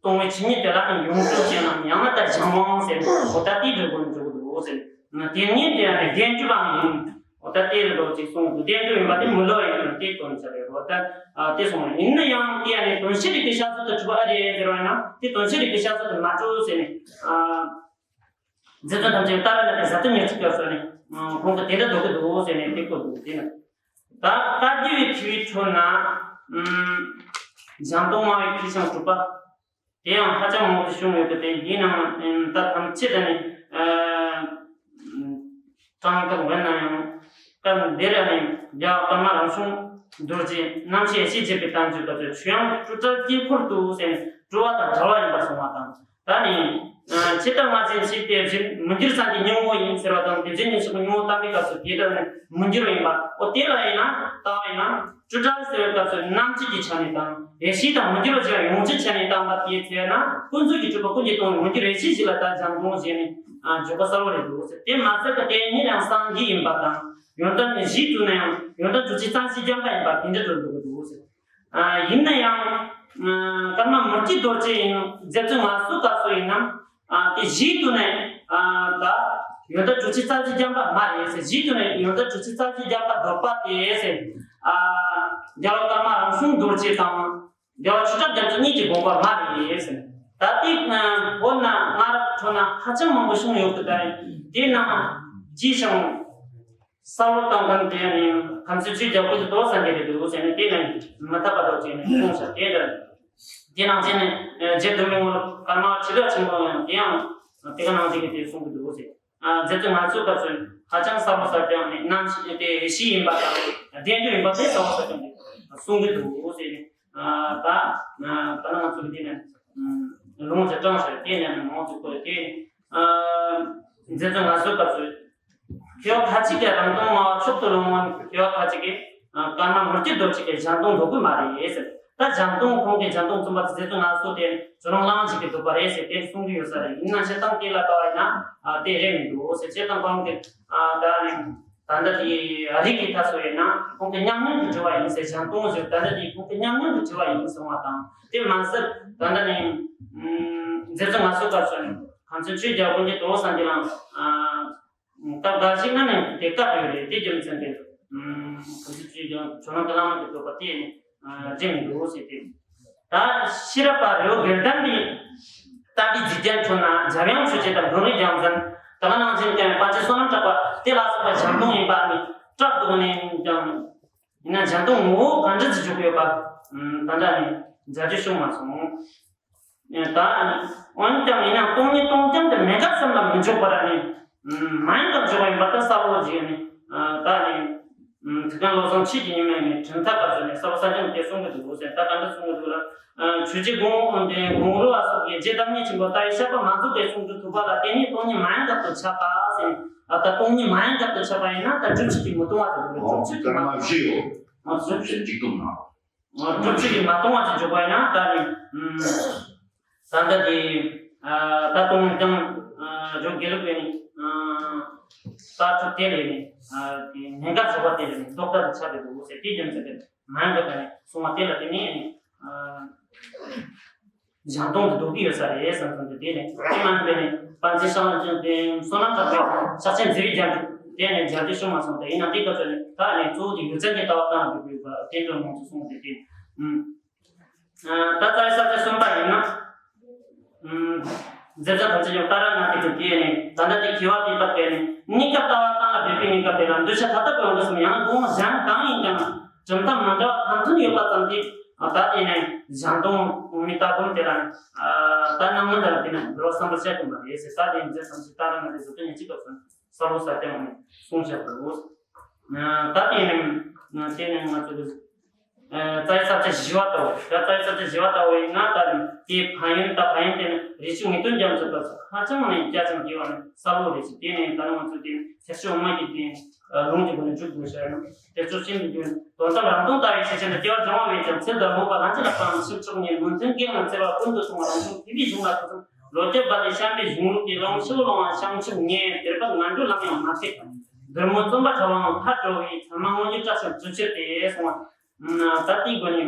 སྟོང་བའི་ཆོས་ཉིད་དེ་ལ་ནི་ཡོངས་གྲུབ་ཅེས་ནམ་ཡང་ན་ད་གཞན་དབང་ཟེར་འོ་ད་དེའི་འགྲོ་དགོས་འཇོག་གི་འདུག་ཟེར། དེ་ཉིད་དེ་ཡང་ནི་བདེན་གྲུབ་པའང་ཡིན། འོ་ད་དེ་རེད་འགྲོ་ཅིག་གསུངས་འདུག་བདེན་གྲུབ་ཡིན་པ་དེ་མི་སླུ་བ་ཡིན་ནམ་དེ་དོན་ཆ་རེད། འོ་ད་དེ་གསུངས་ཡིན་ན་ཡང་དེ་ཡང་ནི་དོན་བྱེད་རིག་པའི་བཤད་ཚུལ་དུ་གྲུབ་པ་ཨ་རེད་ཟེར་བ་ཡིན་ན་དེ་དོན་བྱེད་རིག་པའི་བཤད་ཚུལ་དུ་མ་གྲུབ་ཟེར་ནས། རྗེ་བཙུན་ཐམས་ཅད་ཏཱ་ར་ནཱ་ཐའི་གཟའ་བདུད་ཉེར་གཅིག་སྐབས་སུ་ནི་ཁོང་གིས་དེ་འདྲ་འདོད་ཀྱི་འདུག་ཟེར་ནས་དེ་བཀོད་འདུག་དེ་ནི་ད་བཀའ་བརྒྱུད་པའི་མཁས་པའི་ཁྲོད་ན་སྦྱང་སྟངས་སྨྲ་བའི་མཁས་ཤིང་གྲུབ་པ་དེ་ཡང་ཧ་ཅང་མང་པོ་བྱུང་ཡོད་པ་དེ་ཡིན་ནའང་ད་ཐམས་ཅད་ནི་གྲངས་དག་འོན་ན་ཡང་སྐབས་འདིར་ནི་རྒྱལ་བ་ཀརྨ་རང་བྱུང་རྡོ་རྗེ་རྣམ་ཤེས་ཡེ་ཤེས་འབྱེད་པའི་བསྟན་བཅོས་སྐབས་སུ་ཆོས་དབྱངས་སྤྲོས་བྲལ་དཀྱིལ་འཁོར་དུ་ཟེར་ནས་སྤྲོས་པ་དང་བྲལ་བ་ཡིན་པར་གསུངས་པ་དང་། ད་ནི། ཇི་ལྟར་སྔར་བཞིན་ཞེས་དེ་བཞིན་མི་འགྱུར་སངས་རྒྱས་སྙིང་པོ་ཡིན་ཟེར་བ་དང་དེ་བཞིན་ཉིད་ཞིག་སྙིང་པོ་བསྟན་པའི་སྐབས་སུ་དེ་ལྟར་ནི་མི་འགྱུར་བ་ཡིན་པ། འོ་དེ་ལ་ཡིན་ན་ལྟ་བ་ཡིན་ན་སྤྲོས་བྲལ་ཟེར་བའི་སྐབས་སུ་རྣམ་བཅད་ཀྱི་ཆ་ནས་དང་ཡེ་ཤེས་དང་མི་འགྱུར་བ་ཞེས་པ་ཡོངས་ཀྱི་ཆ་ནས་བསྟན་པ་དེའི་ཚེ་ན་ཀུན་རྫོབ་ཀྱི་སྤྲོས་པ་ཀུན་གྱིས་སྟོང་བའི་མི་འགྱུར་ཡེ་ཤེས་ཤིག་ལ་ད་སྦྱང་དགོངས་བཞེས་ནས་འཇོག་པ་གསལ་བོ་རེད་འདུག་ཟེར། དེ་མ་ཟད་ཀྱི་དེ་ཉིད་ཡང་སངས་རྒྱས་ཡིན་པ་དང་ཡོན་ཏན་ནི་བཞིས་བསྡུས་ན་ཡང་ཡོན་ཏན་བཅུ་གཅིག་རྩ་བཞིའི་སྦྱངས་པ་ཡིན་པ་དེ་འདྲ་འགྲོ་འདུག་གི་འདུག་ཟེར། ཡིན་ན་ཡང་ཀརྨ་མི་བསྐྱོད་རྡོ་རྗེ་ཡིན་རྗེ་བཙུན་མ་སུ་དག་སོགས་ཡིན་ནམ། དེ་བཞིས་བསྡུས་ནས་ད་ཡོན་ཏན་བཅུ་གཅིག་རྩ་བཞིའི་སྦྱངས་པ་མ་རེད་ཟེར། བཞིས་བསྡུས་ནས་ཡོན་ཏན་བཅུ་གཅིག་རྩ་བཞིའི་སྦྱངས་པ་འདོད་པ་དེ་ཟེར། རྒྱལ་བ་ཀརྨ་རང་བྱུང་རྡོ་རྗེ་དང་རྒྱལ་བ་ཆོས་གྲགས་རྒྱ་མཚོ་གཉིས་ཀྱི་དགོངས་པ་མ་རེད་ཟེར། ད་ལྟའི་ཨ་བོད་ནང་སྔ་རབས་ཁྲོད་ན་ཧ་ཅང་མང་པོ་བྱུང་ཡོད་ཀྱི། ད་དེའི་ནང་ཅིའི་ཞིང་ས་ལོ་དང་ཁམས་དེ་ནི་ཁམས་ཚན་ཆོས་རྒྱལ་པོ་དེ་དོ་སངས་རྒྱས་རེད་འདུག་ཟེར་ནས། དེ་ནི་མི་ཐར་པ་དག་ཅིག་ནས་གསུངས་ཤག་དེ་འདྲ། དེ་ནང་བཞིན་ནས་རྗེ་བདུད་མོའི་ངོར་ཀརྨ་པ་ཁྲི་ལ་ཆེན་པོ་ཡང་དེ་ཡང་དེ་ག་ནང་བཞིན་གྱི་དེ་གསུང་གི་འདུག་ཟེར། ཨ་མཛད་བཙུན་ང་ཚོའི་སྐབས་སུ་ཧ་ཅང་གསལ་པོ་གསལ་རྐྱང་ནས་རྣམ་ཤེས་དེ་ཡེ་ཤེས་ཡིན་པ་དང་བདེན་འདྲ་ཡིན་པ་དེ་གསལ་པོ་གསལ་རྐྱང་གིས་གསུང་གི་འདུག་ཟེར་ནས། ཨ་ད་ཨ་ད་ནི་ང་ཚོ་གི་དེ་ནས་ཨ་ལུང་ཅིག་དྲངས་ཤག་དེ་ནས་ནི་མང་ཚོགས་ཀྱིས་དེ་ཨ་མཛད་བཙུན་ང་ཚོའི་སྐབས་སུ་མཁས་པ་ཁ་ཅིག་གིས་རང་དོན་སྨྲ་བ་མཆོག་ཏུ་རིང་བོ། མཁས་པ་ཁ་ཅིག་གིས་ཨ་ཀརྨ་མུ་སྟེགས་རྡོ་རྗེ་གིས་གཞན་སྟོང་འདོད་ཀྱི་མ་རེད་ཟེར། ད་གཞན་སྟོང་ཁོང་གིས་གཞན་སྟོང་བཙུན་པ་དེ་མཛད་བཙུན་ང་ཚོ་དེ་ཇོ་རང་བླ་མ་ཅིག་གིས་འདོད་པ་རེད་ཟེར་དེ་གསུང་གི་ཡོད་ས་རེད། ཡིན་ན་བྱས་སྟངས་དེ་ལ་ལྟ་བ་ཡིན་ན་ཨ་དེ་རེད་མི་འདུག་ཟེར། བྱས་ཙང་ཁོང་གིས་ཨ་ད་ནི་ད་ལྟ་དེ་རིགས་ཀྱི་ཐ་སོ་ཡིན་ན་ཁོང་གི་ཉམས་མྱོང་གི་དྲི་བ་ཡིན་ཟེར། གཞན་སྟོང་ཟེར་ད་ལྟ་དེ་ཁོང་གི་ཉམས་མྱོང་གི་དྲི་བ་ཡིན་གསུང་བ་དང་། དེ་མ་ཟད་ད་ལྟ་ནི་ཨ་མཛད་བཙུན་ང་ཚོའི་སྐབས་སུ་ནི་ཁམས་ཚན་ཆོས་རྒྱལ་པོ་དེ་དོ་སངས་རྒྱས་ལ་ཨ་སྐབས་འགའ་ཞིག་ན་ནི་དེ་སྐབས་ཡོད་རེད། དེ་རྒྱུ་མཚན་དེ་ཁོ་ཚོས་ཅིག་ཀྱང་ཇོ་ནང་གི་བླ་མ་དེ་འདོད་པ་དེ་ནི་རྗེ་མི་འདུག་ཟེར་ཏེ། ད་ཤེས་རབ་པ་རི་བོ་དགེ་ལྡན་པའི་བསྟན་པའི་གཟིགས་རྒྱན་ཁྲོད་ན་འཇམ་དབྱངས་ཆོས་རྗེ་དང་ལྡོང་རིང་རྒྱལ་མཚན། དེ་ག་ནང་བཞིན་ཀྱང་པཎ་ཆེན་བསོད་ནམས་གྲགས་པ་དེ་ལ་སོགས་པ་གཞན་སྟོང་ཡིན་པ་ནི་སྐྲག་འདུག་ནས་ཀྱང་། ཡིན་ན་གཞན་སྟོང་ངོ་བོ་ག་འདྲ་ཞིག་འཇོག་གི་ཡོད་པ་ད་ལྟ་ནི་མཛད་རྗེས་བྱུང་མ་སོང་། ད་འོན་ཀྱང་ཡིན་ན་སྟོང་ཉིད་སྟོང་རྐྱང་དེ་མེད་དགག་སེམས་ལ་མི་འཇོག་པར་ནི་མ་ཡིན་པར་འཇོག་པ་ཡིན་པ་ད་གསལ་པོ་ཞིག་ནི། ད་ནི་ཐུའུ་བཀྭན་བློ་བཟང་ཆོས་ཀྱི་ཉི་མས་ནི་གྲུབ་མཐའ་སྐབས་སུ་ནི་གསལ་པོ་གསལ་རྐྱང་དེ་གསུང་གི་འདུག་ཟེར། ད་ག་འདྲ་གསུང་གི་འདུག་ལ། ཆོས་རྗེ་དགུང་ལོ་དགུང་ལོ་ལ་སོགས་ཀྱི་རྗེ་བདག་ཉིད་ཆེན་པོ་ལྟ་བུའི་བཤད་པ་མ་རྫོགས་པའི་གསུང་སྒྲོས་ཐུབ་པ་ལ་བརྟེན་ནས་སྟོང་ཉིད་མ་ཡིན་དགག་ཏུ་ཁྱབ་པ་ཟེར། ད་སྟོང་ཉིད་མ་ཡིན་དགག་ཏུ་ཁྱབ་པ་ཡིན་ན་ད་སྒྲུབ་བྱེད་ཀྱིས་མི་སྟོང་བ་དེ་རེད། སྒྲུབ་བྱེད་ཀྱིས་མ་སྟོང་བ། སྒྲུབ་བྱེད་ཀྱིས་མ་སྟོང་བ་ཅིག་འཇོག་པ་ཡིན་ན་ད་ནི། ཨ་ད་ལྟ་དེ་ཨ་ད་སྟོང་ཉིད་དང་ཨ་རྒྱུ་དགེ་ལུགས་པའི་ནི་ཨ་ལྟ་གྲུབ་དེ་ལས་ནི་ཨ་དེ་གནད་འགག་བཞག་པ་དེ་ལས་ནི་ལྡོག་ལྟ་དུ་ཁྱབ་པའི་འདུག་ཟེར། དེ་རྒྱུ་མཚན་གྱིས་མ་ཡིན་དགག་ནས་གསུང་བ་དེ་ལ་བརྟེན་ནས་ནི་ཨ། གཞན་སྟོང་དུ་འདོད་ཀྱི་ཡོད་ས་རེད་བསམ་བསམ་དུ། དེ་ནས་དེ་མ་ཡིན་པའི་ནི་པཎ་ཆེན་བསོད་ནམས་ཀྱི་དེ་བསོད་ནམས་གྲགས་པའི་ཕྱག་ཆེན་མཛེས་པའི་རྒྱན་དྲུག་དེ་ནས་མཛད་རྗེས་བྱུང་མ་སོང་། དེ་ཡིན་ན་དེ་སྐབས་སུ་ནི་ད་ནི་གཙོ་བོ་དེ་ཡུལ་ཅན་གྱི་ལྟ་བ་གཏན་ལ་འབེབས་པའི་བར་བསྟན་འགྲོ་མང་དུ་གསུངས་ཏེ་དེ། ཨ་ད་རྩ་བའི་ས་བཅད་གསུམ་པ་ཡིན་ན། ཨ་མཛད་བྱ་ཐམས་ཅད་ཀྱང་ཏཱ་ར་ནཱ་ཐའི་དེ་ནས་ད་ལྟ་དེ་མཁས་པ་དེ་དག་གིས་ནི་གཉིས་ཀ་ལྟ་བ་གཏན་ལ་འབེབས་པའི་གཉིས་ཀ་དེ་ལ་འདོད་ཆགས་མཐའ་དག་གི་དབང་གིས་སམ་ཡང་ན་དབང་གཞན་གང་ཡིན་ཀྱང་གྲུབ་མཐའ་མི་འདྲ་བ་ཐམས་ཅད་ཡོད་པ་ཙམ་གྱིས། ད་དེ་ནས་གཞན་སྟོང་དབང་མེད་ལྟ་སྒོམ་དེ་ལ་ནི་ད་སྣང་ངོ་འདྲ་དེ་ནས་འགྱུར་བ་བསམ་པར་བྱ་དགོས་པ་རེད་ཟེར། ད་དེ་མཛད་ཐམས་ཅད་ཏཱ་ར་ནཱ་ཐའི་གཟུགས་ཅན་ཉིད་ཀྱི་སྐབས་སུ་གསལ་པོ་གསལ་རྐྱང་ནས་གསུངས་བཞག་གོ། ད་དེ་ནས་དེ་ནས་ང་ཚོ་གི་རྩ་བའི་ས་བཅད་བཞི་པ་ལྟ་བུ། ད་རྩ་བའི་ས་བཅད་བཞི་པ་ལྟ་བུ་ཡིན་ན་ད་དེ་ཕན་ཡོན་ད་ཕན་ཡོན་དེ་ནི་རིགས་ཆུང་ངེས་དོན་རྒྱ་མཚོའི་སྐབས་སུ་ཧ་ཅང་ནས་རྒྱ་ཅན་དགེ་བ་ནི་གསལ་པོ་རེད་ཅེས། དེ་ནས་ད་ནི་ང་ཚོ་དེ་ནི་ཐེག་མཆོག་དབུ་མ་གི་དེ་ལུང་གི་སྒོ་ནས་འཇུག་དགོས་ཤག་ཡང་དེ་ཚོ་ཤིན་ཏུ་རྒྱུན་དོན་དམ་རང་སྟོང་ལྟ་བའི་ཤེས་བྱ་ནི་སྐྱེ་བ་སྦྱང་བ་མེད་ཀྱང་ཚུལ་དང་རྨོངས་པ་ལན་གཅིག་ལ་སྤངས་ཕྱིར་ཕྱོགས་ནས་མུན་མཐུན་གེགས་རྣམས་སེལ་བ་ཀུན་ཏུ་སྲུང་བ་རང་བྱུང་ཐིག་ལེའི་གཞུང་ལ་ཐོས་བསམ་བློ་བསྐྱེད་བ་ལས་བྱམས་པའི་གཞུང་ལུགས་ཀྱི་ལམ་ཕྱི་བ་ལོང་བ་བྱང་ཆུབ་ངེས་དེ་རྦད་ངན་འགྲོའི་ལམ་ཡང་མ་ཐེག་པ། བདུད་མོ་བཙོན་པ་ཁྲ་བའང་ཐར་འགྲོ་བའི་མཚན་མ་དངོས་གཞི་བཀྲ་ཤིས་རྫུ་ཆེར་ཏེ་གསུངས་པ། ད་ལྟའི་སྒོ་ནས་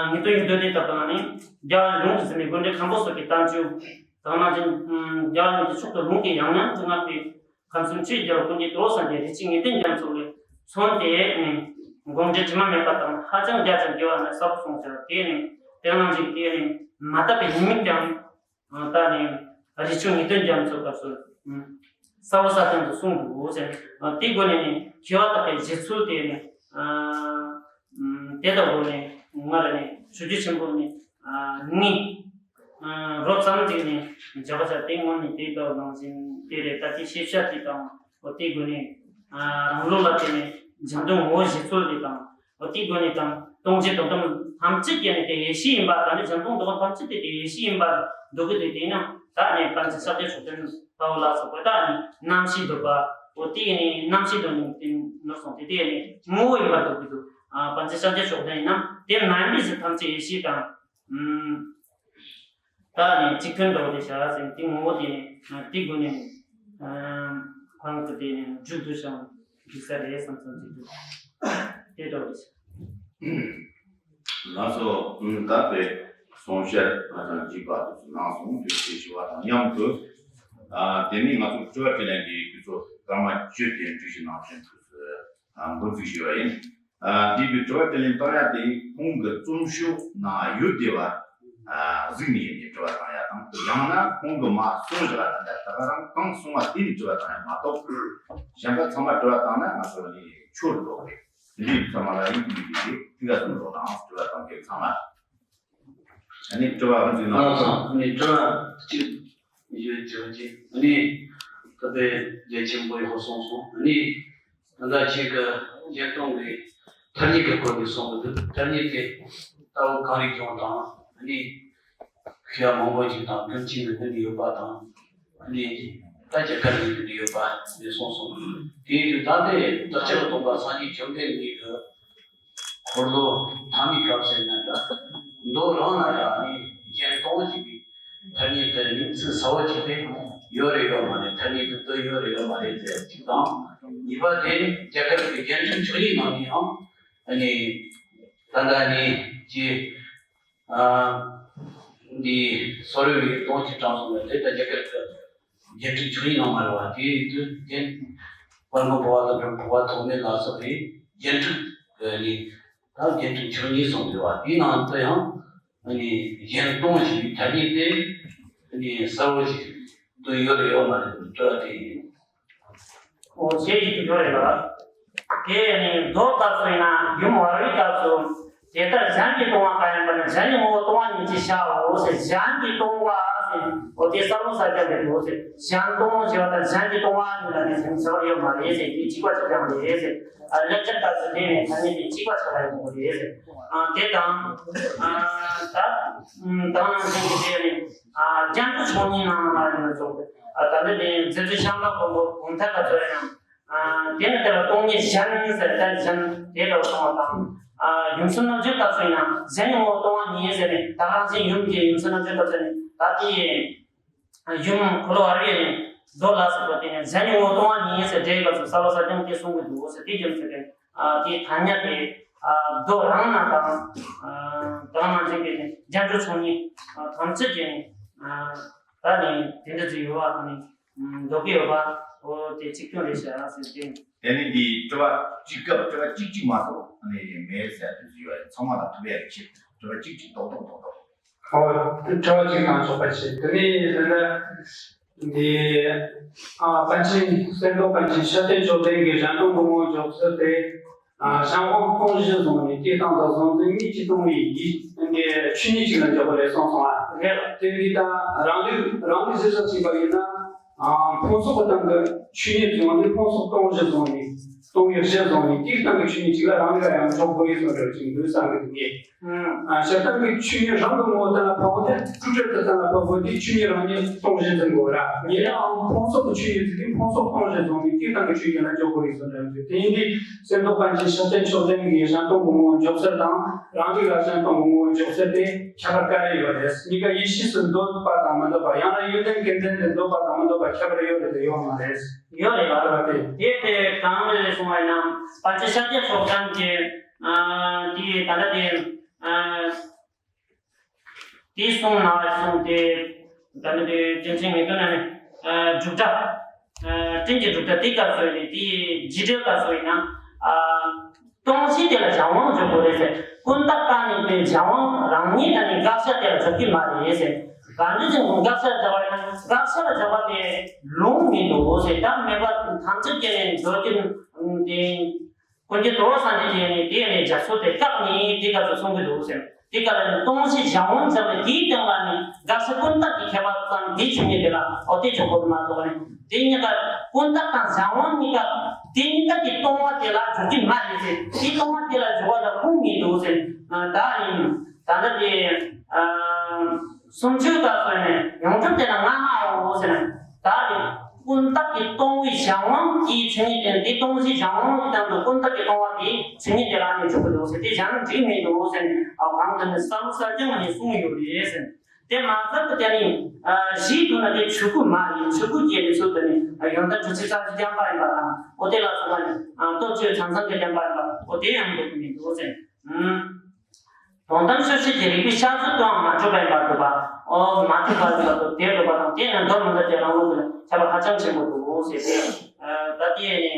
ངེས་དོན་གྱི་མདོ་སྡེ་ལྟ་བུ་ནི་རྒྱལ་བ་ལུང་གིས་ཟིན་པའི་དགོངས་འགྲེལ་མཁན་པོ་སོགས་ཀྱི་བསྟན་བཅོས་དང་ནང་བཞིན་རྒྱལ་བ་ཉིད་ཀྱི་མཆོག་ཏུ་ལུང་གིས་ཡང་ཡང་དུ་བསྔགས་པའི་ཁམས་གསུམ་ཆོས་རྒྱལ་བ་ཀུན་གྱི་དོ་སངས་རྒྱས་རིགས་ཀྱི་ངེས་དོན་རྒྱ་མཚོ་ལས་མཚོན་ཏེ་ནི་དགོངས་འགྲེལ་དྲི་མ་མེད་པ་དང་ཧ་ཅང་རྒྱ་ཆེན་དགེ་བ་ནི་གསལ་པོ་གསུངས་ཤག་དེ་ནི་དེ་ནང་བཞིན་དེ་ནི་མ་དག་པའི་ཉེས་དམིགས་ཀྱང་། ད་ནི་རིགས་ཆུང་ངེས་དོན་རྒྱ་མཚོའི་སྐབས་སུ་གསལ་པོ་གསལ་རྐྱང་དུ་གསུངས་འདུག་ཟེར། དེའི་སྒོ་ནས་ནི་མཁས་པ་དག་གི་བཞེད་ཚུལ་དེ་ནི་དེ་དག་སྒོ་ནས་ང་ར་ནི་ཆོས་བརྒྱུད་ཆེན་པོ་ནི་ངས་རོབ་ཙམ་ཅིག་ནི་མཇལ་བ་བྱ། དེ་སྔོན་ནས་དེ་ལྟ་བུ་ནང་བཞིན་དེ་རེད། ད་དེ་ཤེས་བྱ་དེ་དང་། འོ་དེའི་སྒོ་ནས་རང་ལུགས་ལ་བརྟེན་ནས་གཞན་དོན་ངོ་བོ་བཞེད་ཚུལ་དེ་དང་། འོ་དེའི་སྒོ་ནས་དང་སྟོང་ཆེན་དོན་དམ་ཐམས་ཅད་ཀྱི་ནི་དེ་ཡེ་ཤེས་ཡིན་པ། ད་ནི་གཞན་སྟོང་དོན་ཐམས་ཅད་དེ་དེ་ཡེ་ཤེས་ཡིན་པར་འདོད་ཀྱི་འདུག་དེས་ན་ད་ནི་པཎ་ཆེན་ཤཱཀྱ་མཆོག་ལྡན་ལྟ་བུ་ལ་སོགས་པ་ད་ནི་རྣམ་ཤེས་འདོད་པ། འོ་དེ་ནི་རྣམ་ཤེས་འདོད་ནི་དེ་ནོར་སོང་དེ་དེ་ནི་ངོ་བོ་ཡིན་པར་འདོད་ཀྱི་འདུག་ཨ་པཎ་ཆེན་ཤཱཀྱ་མཆོག་ལྡན་ཡིན་ན་དེ་མ་ཡིན་པའི་གཞི་ཐམས་ཅད་ཡེ་ཤེས་དང་། ཨུམ། ད་ནི་གཅིག་མཐུན་འདྲ་བོ་དེ་བྱ་ཟེར་དེ་ངོ་བོ་དེ་ནི་དེ་སྒོ་ནས་ཁོ་རང་ཚོ་དེ་ནི་མཇུག་བསྡུ་ཞིང་འགྲིག་ས་རེད་བསམ་བསམ་ཅིག་འདུག་དེ་འདྲ་བོ་རེད། ལགས་སོ། ད་དཔེ་གསུང་བཤད་ཧ་ཅང་རྒྱས་པ་དེ་ཚོ་གནང་སོང་། དེ་ཚོ་ཞུ་བ་དང་མཉམ་དུ། ཨ་དེ་ནས་ང་ཚོ་དྲི་བ་དྲིས་ལན་གྱི་དུས་ཚོད་སྐར་མ་བཅུ་དེ་འགྲུལ་བཞིན་གནང་བཞིན་དུ་འགོ་འཛུགས་ཞུ་བ་ཡིན། ཨ་དེ་དུས་དྲི་བ་དྲིས་ལན་བཏང་ཡ་དེ་ཁོང་གི་རྩོམ་ཤོག་ནང་ཡོད་བསྡད་པ། གཟིགས་ནས་ཡིན་ནས་དྲི་བ་བཏང་ཡ་དང་། ཡང་ན་ཁོང་གིས་མ་གསུངས་བཞག་པ་དང་། ད་ག་རང་གང་གསུངས་པ་དེ་ནས་དྲི་བ་བཏང་ཡ་མ་གཏོགས། གཞན་པ་ཚང་མ་དྲི་བ་བཏང་ན་ང་ཚོ་ནི་ཆོས་འགྲོ་གི་རེད། འདི་ཚང་མ་ལ་ཡིན་གྱི་མི་འདུག་གི་རེད། དེ་ག་ཙམ་འགྲོ་དང་དྲི་བ་བཏང་མཁན་ཚང་མ། ཨ་ནི་དྲི་བ་ག་ཚོད་གནང་། ཨ་ནི་དྲི་བ་གཅིག་ཡོད་ཅེས་པ་ཅིག་ཨ་ནི་ད་ལྟའི་རྒྱ་ཆེན་པོ་ཡག་པོ་གསུངས་སོང་། ཨ་ནི་ད་ལྟ་ཁྱེད་ཀྱི་གཞན་སྟོང་གི་ཐ་སྙད་ཀྱི་སྐོར་ནས་གསུངས་པ་འདུག་ཐ་སྙད་དེ་ལྟ་བ་གང་རིགས་ཀྱང་དང་། ཨ་ནི་ཤེས་ཡ་མང་པོ་ཞིག་དང་ཀུན་མཁྱེན་གྱི་མདུན་དུ་ཡོད་པ་དང་། ཨ་ནི་ད་རྒྱ་གར་གྱི་མདུན་དུ་ཡོད་པ་ནས་གསུངས་སོང་། དེའི་དུས་ད་ལྟའི་བདག་ཅག་སྟོང་པ་སངས་རྒྱས་བཅོམ་ལྡན་འདས་ཀྱི་འཁོར་ལོ་ཐ་མའི་སྐབས་ཟེར་ན་འདྲ། མདོ་རང་ན་ཡང་ནི་གཞན་སྟོང་ཞེས་པའི་ཐ་སྙད་དེ་ནི་ཚིག་གསལ་བོ་ཅིག་དེ་ཡོད་རེད་ཡོད་མ་རེད། ཐ་སྙད་དེ་དོན་ཡོད་རེད་ཡོད་མ་རེད་ཟེར་ཅིག་དང་། གཉིས་པ་དེ་ནི་རྒྱ་གར་གྱི་རྒྱན་དྲུག་མཆོག་གཉིས་ནང་ནས་ཡང་ནི་ད་ལྟ་ནི་ཀྱི་ཨ་འདི་སོ་རེ་བའི་སྟོང་གཅིག་དྲངས་སོང་བས། དེ་ལྟར་རྒྱ་གར་གྱི་རྒྱན་དྲུག་མཆོག་གཉིས་ནང་མ་རེད་བ། དེའི་དུས་རྒྱན་དཔལ་མགོན་འཕགས་པ་ཀླུ་སྒྲུབ་འཕགས་པ་ཐོགས་མེད་ལ་སོགས་པའི་རྒྱན་དྲུག་གི་ནི་ད་རྒྱན་དྲུག་མཆོག་གཉིས་གསུངས་འདུག་བ། དེའི་ནང་དུ་ཡང་ནི་གཞན་སྟོང་ཞེས་པའི་ཐ་སྙད་དེ་ནི་གསལ་བོ་ཞིག་ཏུ་ཡོད་རེད་ཡོད་མ་རེད་དྲི་བ་དེ་ཡིན། འོ་ཞེས་ཀྱི་འགྱུར་རེད་ལ། དེ་ནི་མདོ་སྐབས་སུ་ཡིན་ན་ཡུམ་བར་བའི་སྐབས་སུ། དེ་ལྟར་གཞན་གྱིས་སྟོང་བ་གང་ཡིན་པ་ནི། གཞན་གྱི་ངོ་བོ་སྟོང་བ་ཉིད་ཅེས་བྱའོ་ཟེར། གཞན་གྱིས་སྟོང་བ་ཟེར། འོ་དེ་གསལ་པོ་གསལ་རྐྱང་རེད་འདུག་ཟེར། གཞན་སྟོང་ཞེས་པ་དང་གཞན་གྱིས་སྟོང་བ་གཉིས་ལ་ནི་ཟེར་ཟེར་བ་ཡོད་མ་རེད་ཟེར། དེ་གཅིག་པ་གཅིག་རྐྱང་རེད་ཟེར། ལེགས་སྦྱར་སྐབས་སུ་དེ་ནི་ཐ་སྙད་དེ་གཅིག་པ་ཆགས་པ་ཡིན་དགོས་རེད་ཟེར། དེ་དང་། ད་དང་ནང་བཞིན་གྱི་དེ་ནི་རྒྱན་དྲུག་མཆོག་གཉིས་ནང་ལ་ཡིན་ན་ཆོག་གི། ད་ལྟ་དེ་མཛད་བརྗོད་ཤམ་བྷ་གོ་གོ་མཐའ་ག་ཚོད་ཡང་། དེ་ནི་དེ་ལ་སྟོང་ཉིད་གཞན་ཟེར་ཏེ་གཞན་དེ་ལ་སོང་བ་དང་། ཡུམ་གསུམ་རྣམ་འབྱེད་སྐབས་སུ་ཡང་གཞན་ངོ་བོ་སྟོང་བ་ཉིད་ཟེར་ནས་ད་རང་བཞིན་ཡུམ་གྱི་ཡུམ་གསུམ་རྣམ་འབྱེད་སྐབས་སུ་ནི་ད་དེ་ཡུམ་འཁོར་ལོ་བར་བའི་ནི་མདོ་ལ་སོགས་པ་དེ་ནི་གཞན་ངོ་བོ་སྟོང་བ་ཉིད་ཟེར་འགྲེལ་སྐབས་སུ་གསལ་བ་གསལ་རྐྱང་དེ་གསུང་གི་འདུག་ཟེར། དེ་རྒྱུ་མཚན་དེ་དེའི་ཐ་སྙད་དེ་མདོ་རང་ན་དང་དང་ནང་བཞིན་གྱི་ནི་རྒྱན་དྲུག་མཆོག་གཉིས་ཐམས་ཅད་ཀྱི་ནི། ད་ནི་དེ་འདྲ་ཅིག་ཡོད་པ་ནི་འདོད་ཀྱི་ཡོད་པ། འོ་དེ་གཅིག་མཚུངས་རེད་ཤག་ཟེར་ཏེ། དེ་ནི་འདིའི་དྲི་བ་གཅིག་སྐབས་དྲི་བ་གཅིག་གཅིག་མ་གཏོགས་ནི་མེད་ཟེར་དུས་ཡོད། ཚང་མ་ལ་ཐུག་ཡག་གི་ཕྱིར་དྲི་བ་གཅིག་གཅིག་རྡོག་རྡོག་རྡོག་རྡོག་ཨོ། དྲི་བ་གཅིག་དང་ཆོག་པ་བྱེད། དེ་ནི་ད་ལྟ་འདི་ཨ་པཎ་ཆེན་གསེར་མདོག་པཎ་ཆེན་ཤཱཀྱ་མཆོག་ལྡན་གྱི་གཞན་སྟོང་གི་ངོ་བོ་འཇོག་ཚུལ་དེ། ཨ་གཞན་དབང་སྟོང་གཞི་བཟུང་ནས་དེ་དང་དུ་བཟུང་ཚུལ་གཉིས་ཀྱིས་སྟོང་བའི་ཡིད་ཀྱི་ཆོས་ཉིད་གཅིག་ལ་འཇོག་པ་རེད་གསུངས་སོང་ཨ། རེད། དེ་འདི་ད་རང་ལུགས་རང་ལུགས་གཞིར་བཞག་བྱས་པ་ཡིན་ན། ཨ་ཕུང་སོགས་ཀྱི་སྟེང་གི་ཆོས་ཉིད་ཀྱི་ངོ་བོ་དེ་ཕུང་སོགས་སྟོང་གཞི་བཟུང་ནས་སྟོང་བའི་གཞི་བཟུང་ནས་དེའི་སྟེང་གི་ཆོས་ཉིད་གཅིག་ལ་རང་ལུགས་ཡང་འཇོག་དགོས་རེད་གསུངས་འདྲ་ཅིག་འདུག་བསམ་གི་འདུག་ངས། ཨ་སྤྱིར་བཏང་གི་ཆོས་ཉིད་རང་གི་ངོ་བོ་དེ་ལ་ཕབ་པ་དེ་སྤྲོས་བྲལ་དུ་བཏང་ལ་ཕབ་པ་དེ་ཆོས་ཉིད་རང་ཉིད་སྟོང་གཞི་འཛིན་དགོས་ར། ཉེ་རང་ཕུང་སོགས་ཀྱི་ཆོས་ཉིད་ཟེར་དུས་ཕུང་སོགས་སྟོང་གཞི་བཟུང་ནས་དེའི་སྟེང་གི་ཆོས་ཉིད་ལ་འཇོག་དགོས་རེད་གསུངས་འདྲ་འདུག་དེ་ཡིན་དུས་གསེར་མདོག་པཎ་ཆེན་ཤཱཀྱ་མཆོག་ལྡན་གྱི་གཞན་སྟོང་གི་ངོ་བོ་འཇོག་ཚུལ་དང་རང་ལུགས་ལ་གཞན་སྟོང་གི་ངོ་བོ་འཇོག་ཚུལ་དེ་ཁྱད་པར་ག་རེ་ཡོད་རེད། གཉིས་ཀ་ཡེ་ཤེས་སུ་འདོད་པ་དང་མི་འདོད་པ། ཡང་ན་ཡོན་ཏན་དགེ་ལྡན་དུ་འདོད་པ་དང་མི་འདོད་པ་ཁྱད་པར་ཡོད་རེད་དེ་ཡོད་མ་རེད། ཡོད་རེད་པ། དེ་དེ་གང་རེད་གསུངས་པ་ཡིན་ན་པཎ་ཆེན་ཤཱཀྱ་མཆོག་ལྡན་གྱི་ཨ་དེ་ད་ལྟ་དེ་ཨ་དེ་གསུངས་ན་གསུངས་ཏེ་ད་ལྟ་དེ་རྒྱུ་མཚན་ངེས་དོན་ན་ནི་ཨ་འབྲུག་སྒྲ་ཨ་སྤྲིན་གྱི་འབྲུག་སྒྲ་དེ་སྐབས་སུ་ནི་དེ་རྗེས་འགྲེལ་སྐབས་སུ་ཡིན་ན་ཨ་སྟོང་གཞི་དེ་ལ་གཞན་དབང་འཇོག་དགོས་རེད་ཟེར། ཀུན་བཏགས་རྟགས་ནི་དེ་གཞན་དབང་རང་ཉིད་ལ་ནི་དགག་བྱ་དེ་ལ་འཇོག་གི་མ་རེད་ཟེར། གང་འདྲ་ཅིག་དགག་བྱ་ལ་འཇོག་པ་ཡིན་ན་དགག་བྱ་ལ་འཇོག་པ་དེ་ལུང་མི་འདུག་ཟེར། ད་མེད་པ་ཐམས་ཅད་ཀྱི་ནི་འཇོག་རྒྱུ་དེ། ཀུན་མཁྱེན་དོལ་པོ་སངས་རྒྱས་ཀྱིས་ནི་དེ་ནས་རྒྱ་མཚོ་དེ་བཀག་ནས་དེ་སྐབས་སུ་གསུང་གི་འདུག་ཟེར། དེ་སྐབས་ལ་ནི་སྟོང་གཞི་གཞན་དབང་ཙམ་ལས་དེའི་སྟེང་ལ་ནི་དགག་བྱ་ཀུན་བཏགས་ཀྱི་ཁྱད་པར་ཙམ་དེ་ཆོས་ཉིད་དེ་ལ་འོ་དེ་ཆོས་ཀུན་མ་གཏོགས་ནི་དེ་གཉིས་ཀ་ཀུན་བཏགས་དང་གཞན་དབང་གཉིས་ཀ་དེ་གཉིས་ཀ་གི་སྟོང་པ་དེ་ལ་འཇོག་གི་མ་རེད་ཟེར། དེ་སྟོང་པ་དེ་ལ་འཇོག་པ་ལ་ཁུངས་མི་འདུག་ཟེར། ད་ཡིན་ད་ལྟ་དེ་ཨ། སུམ་ཅུ་དང་སོ་ནས་ཡོངས་གྲུབ་དེ་ལ་ང་ཧ་འོ་ཟེར་ན། ད་རེ་ཀུན་བཏགས་ཀྱི་སྟོང་པའི་གཞན་དབང་གི་ཆོས་ཉིད་དེ་འདི་སྟོང་གཞི་གཞན་དབང་གི་སྟེང་དུ་ཀུན་བཏགས་ཀྱི་སྟོང་པ་དེ་ཆོས་ཉིད་དེ་ལ་ནི་འཇུག་གི་འདུག་ཟེར། དེ་གཞན་འགྲིག་མི་འདུག་ཟེར་ནས་ཨ་གང་དུ་ནི་གསལ་པོ་གསལ་རྐྱང་ནས་གསུངས་ཡོད་རེད་ཟེར། དེ་མ་ཟད་དུ་དེ་ནི་ཨ་གཞིའི་དོན་ན་དེ་ཆོས་སྐུ་མ་ཡིན། ཆོས་སྐུ་སྐྱེ་བའི་ཚུལ་དུ་ནི་ཡོན་ཏན་དྲུག་ཅུ་རྩ་བཞི་བརྒྱན་པ་ཡིན་པ་དང་། འོ་དེ་ལ་སོགས་པ་ནི་ཨ་སྟོབས་བཅུ་ཚང་ཚང་གི་བརྒྱན་པ་ཡིན་པ་འོ་དེ་ཡང་འགྲིག་མི་འདུག་ཟེར། ཨུམ། དོན་དམ་དཔྱོད་བྱེད་ཀྱི་རིགས་པའི་བཤད་ཚུལ་དུའང་མ་གྲུབ་པ་ཡིན་པར་འདུག་པ། ཨོ་མ་གྲུབ་པ་ཡིན་པར་འདུག་དེ་འདུག་པ་དང་དེ་ནི་མདོ་མི་འདོད་ཀྱི་རང་ལུགས་ཀྱི་ཁྱད་པར་ཧ་ཅང་ཆེན་པོ་འདུག་ཟེར་ཏེ། ད་དེ་ནི་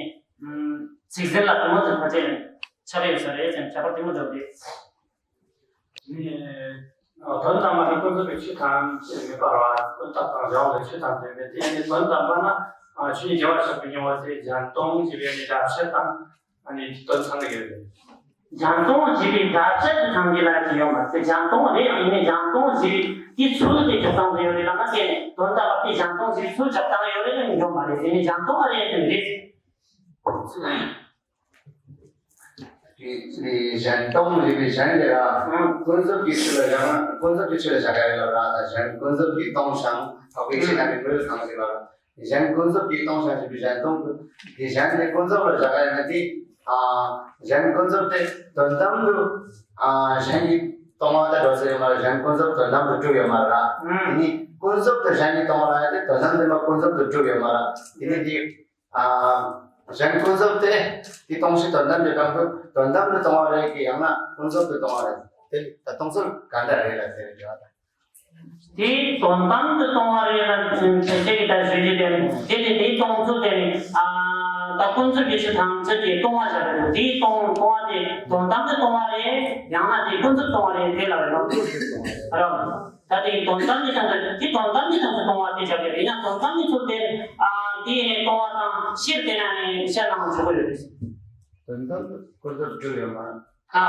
ཚིག་ཟིན་ལ་དུ་མ་ཚོས་ཕལ་ཆེར་ནི་ཆ་རེ་ཡོད་ས་རེད་ཟེར་ཁྱད་པར་དེ་མོ་འདུག་སྟེ། དོན་དམ་པར་ནི་ཀུན་རྫོབ་པའི་ཆོས་ཐམས་ཅད་མེད་པར་བ། ཀུན་བཏགས་དང་སྦྱར་བ་ལས་ཆོས་ཐམས་ཅད་མེད་དེ། ཡང་ནི་དོན་དམ་པར་ན་ཆོས་ཉིད་རྒྱལ་བར་བཤད་པའི་སྙིང་པོ་དེ་གཞན་སྟོང་ཞེས་པའི་ནི་སྒྲ་ཕྱིར་དང་ནི་དོན་ཚང་གི་ཡོད་རེད། གཞན་སྟོང་ཞེས་པའི་སྒྲ་ཕྱིར་དུ་ཚང་གི་ལ་ཅི་ཡོད་མ་རེད། གཞན་སྟོང་རེད། ཡང་ནི་གཞན་སྟོང་ཞེས་པའི་དེའི་ཚུལ་དེ་སྒྲུབ་སྟངས་དེ་ཡོད་རེད་ལ་ང་དེ་ནི་དོན་དམ་པར་དེ་གཞན་སྟོང་ཞེས་པའི་ཚུལ་སྒྲུབ་སྟངས་ཡོད་རེད་ལ་ཡོད་མ་རེད། དེ་ནི་གཞན་སྟོང་རེད་ཟེར་ནི་རེད། དེ་གཞན་སྟོང་ཞེས་པའི་གཞན་དེ་ལ་ཀུན་རྫོབ་ཀྱི་ཆོས་ལ་བཞག་ན་ཀུན་རྫོབ་ཀྱི་ཆོས་ལ་བཞག་ག་ཡིན་ལ་ར། ད་གཞན་ཀུན་རྫོབ་ཀྱིས་སྟོང་ཞིང་འཕགས་པའི་ཆོས་རྣམས་ཀྱི་ངོ་བོས་གང་ཞིག་ལ། གཞན་ཀུན་རྫོབ་ཀྱིས་སྟོང་ཞིང་ཞེས་པའི་གཞན་སྟོང་གི་གཞན་དེ་ཀུན་རྫོབ་ལ་བཞག་ག་ཡིན་ན་དེ། ཨ། གཞན་ཀུན་རྫོབ་དེ་དོན་དམ་དུ། ཨ། གཞན་གྱིས་སྟོང་བ་དེ་འགྲོ་ས་ཡོད་མ་རེད། གཞན་ཀུན་རྫོབ་དོན་དམ་དུ་གྲུབ་ཡོད་མ་རེད། དེ་ནི་ཀུན་རྫོབ་ཏུ་གཞན་གྱིས་སྟོང་བ་ལ་ཡང་དེ་དོན་དམ་དུ་མ་ཀུན་རྫོབ་ཏུ་གྲུབ་ཡོད་མ་རེད། དེ་ནི་དེ། ཨ། གཞན་ཀུན་རྫོབ་དེ་དེ་སྟོང་ཞིང་དོན་དམ་གྱི་དོན་དུ་དོན་དམ་དུ་སྟོང་བ་རེད་ཀྱི་ཡང་ན་ཀུན་རྫོབ་ཏུ་སྟོང་བ་རེད། དེ་ད་སྟོང་ཚུལ་ག་འདྲ་རེད་ལ་དེ་རེད་བ། དེ་དོན་དམ་དུ་སྟོང་བ་རེད་ལ་ཁྱེད་ཀྱིས་ད་ཞུ་རྒྱུ་དེ་དེ་དེ་དེ་སྟོང་ཚུལ་དེ་ནི་ཨ་ད་ཀུན་རྫོབ་ཀྱི་ཆོས་ཐམས་ཅད་ཀྱི་སྟོང་བ་བཞག་གི་འདུག་དེ་སྟོང་སྟོང་བ་དེ་དོན་དམ་དུ་སྟོང་བ་རེད། ཡང་ན་དེ་ཀུན་རྫོབ་སྟོང་བ་རེད། དེ་ལ་རེད་ལ་རེད། ད་དེ་དོན་དམ་གྱི་སྟེང་དུ་དེ་དོན་དམ་གྱི་སྟེང་དུ་སྟོང་བ་དེ་བཞག་གི་རེད། ཡང་དོན་དམ་གྱི་ཚུལ་དེ་ཨ་དེ་ནི་སྟོང་བ་དང་ཕྱིར་དེ་ན་ནི་ཕྱིར་ལའང་འཇོག་གི་ཡོད་རེད། དོན་དམ་དུ་ཀུན་རྫོབ་གྲུབ་ཡོད་མ་རེད། ཨ།